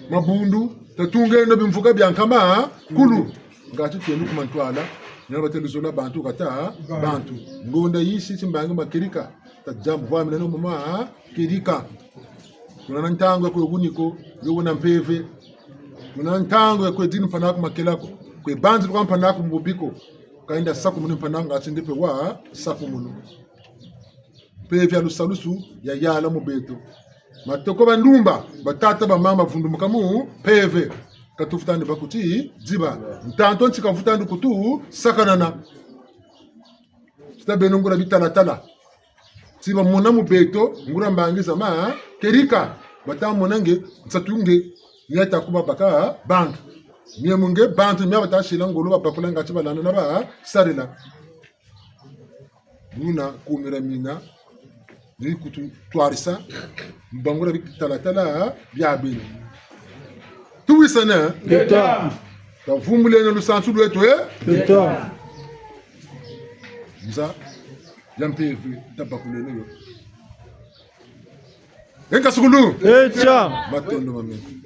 mabundu. Tatungeno bimvuka bia nkama kulu. Ngatu twenu ku mantwala. Nina batelu zola bantu kata bantu. Ngonda yisi timbangi makedika. Tadiambu vwamina no mama kedika. Kuna na ntangu ya kwe wuni ko, yo wuna mpeve. Kuna na ntangu ya kwe dini mpangi'aku makela ko. Kwe banzi kwa mpangi'aku mu bubi ko. Kayenda sakumunu mpangi'aku ngati nge mpe wasakumunu. Mpeve ya lusalusu yayala mu beto. Matoko ba ndumba, batata bamama vundumuka mu mpeve. Ka tufutandi bâ ku tidiba. Ntantu nti ka vutandi kutu sakanana. Tuta beno nguria bitalatala. Ti bamona mu beto, nguria mbangi za makedika. Bata mona nge, nsatu nge, ni yata kuba baka bantu. Mie mu nge, bantu, mia bata sila ngolo babakula ngati balanda na basarila. Buna kumira mina, ni kutu twarisa, mu banguria bitalatala bia beni. Tuwisane? Ngeta. Tavumbuleno lusansu lweto, eh? Ngeta. Nza ya mpeve, tabakuleno yo. Enka sukulu. Echa. Matondo mamingi.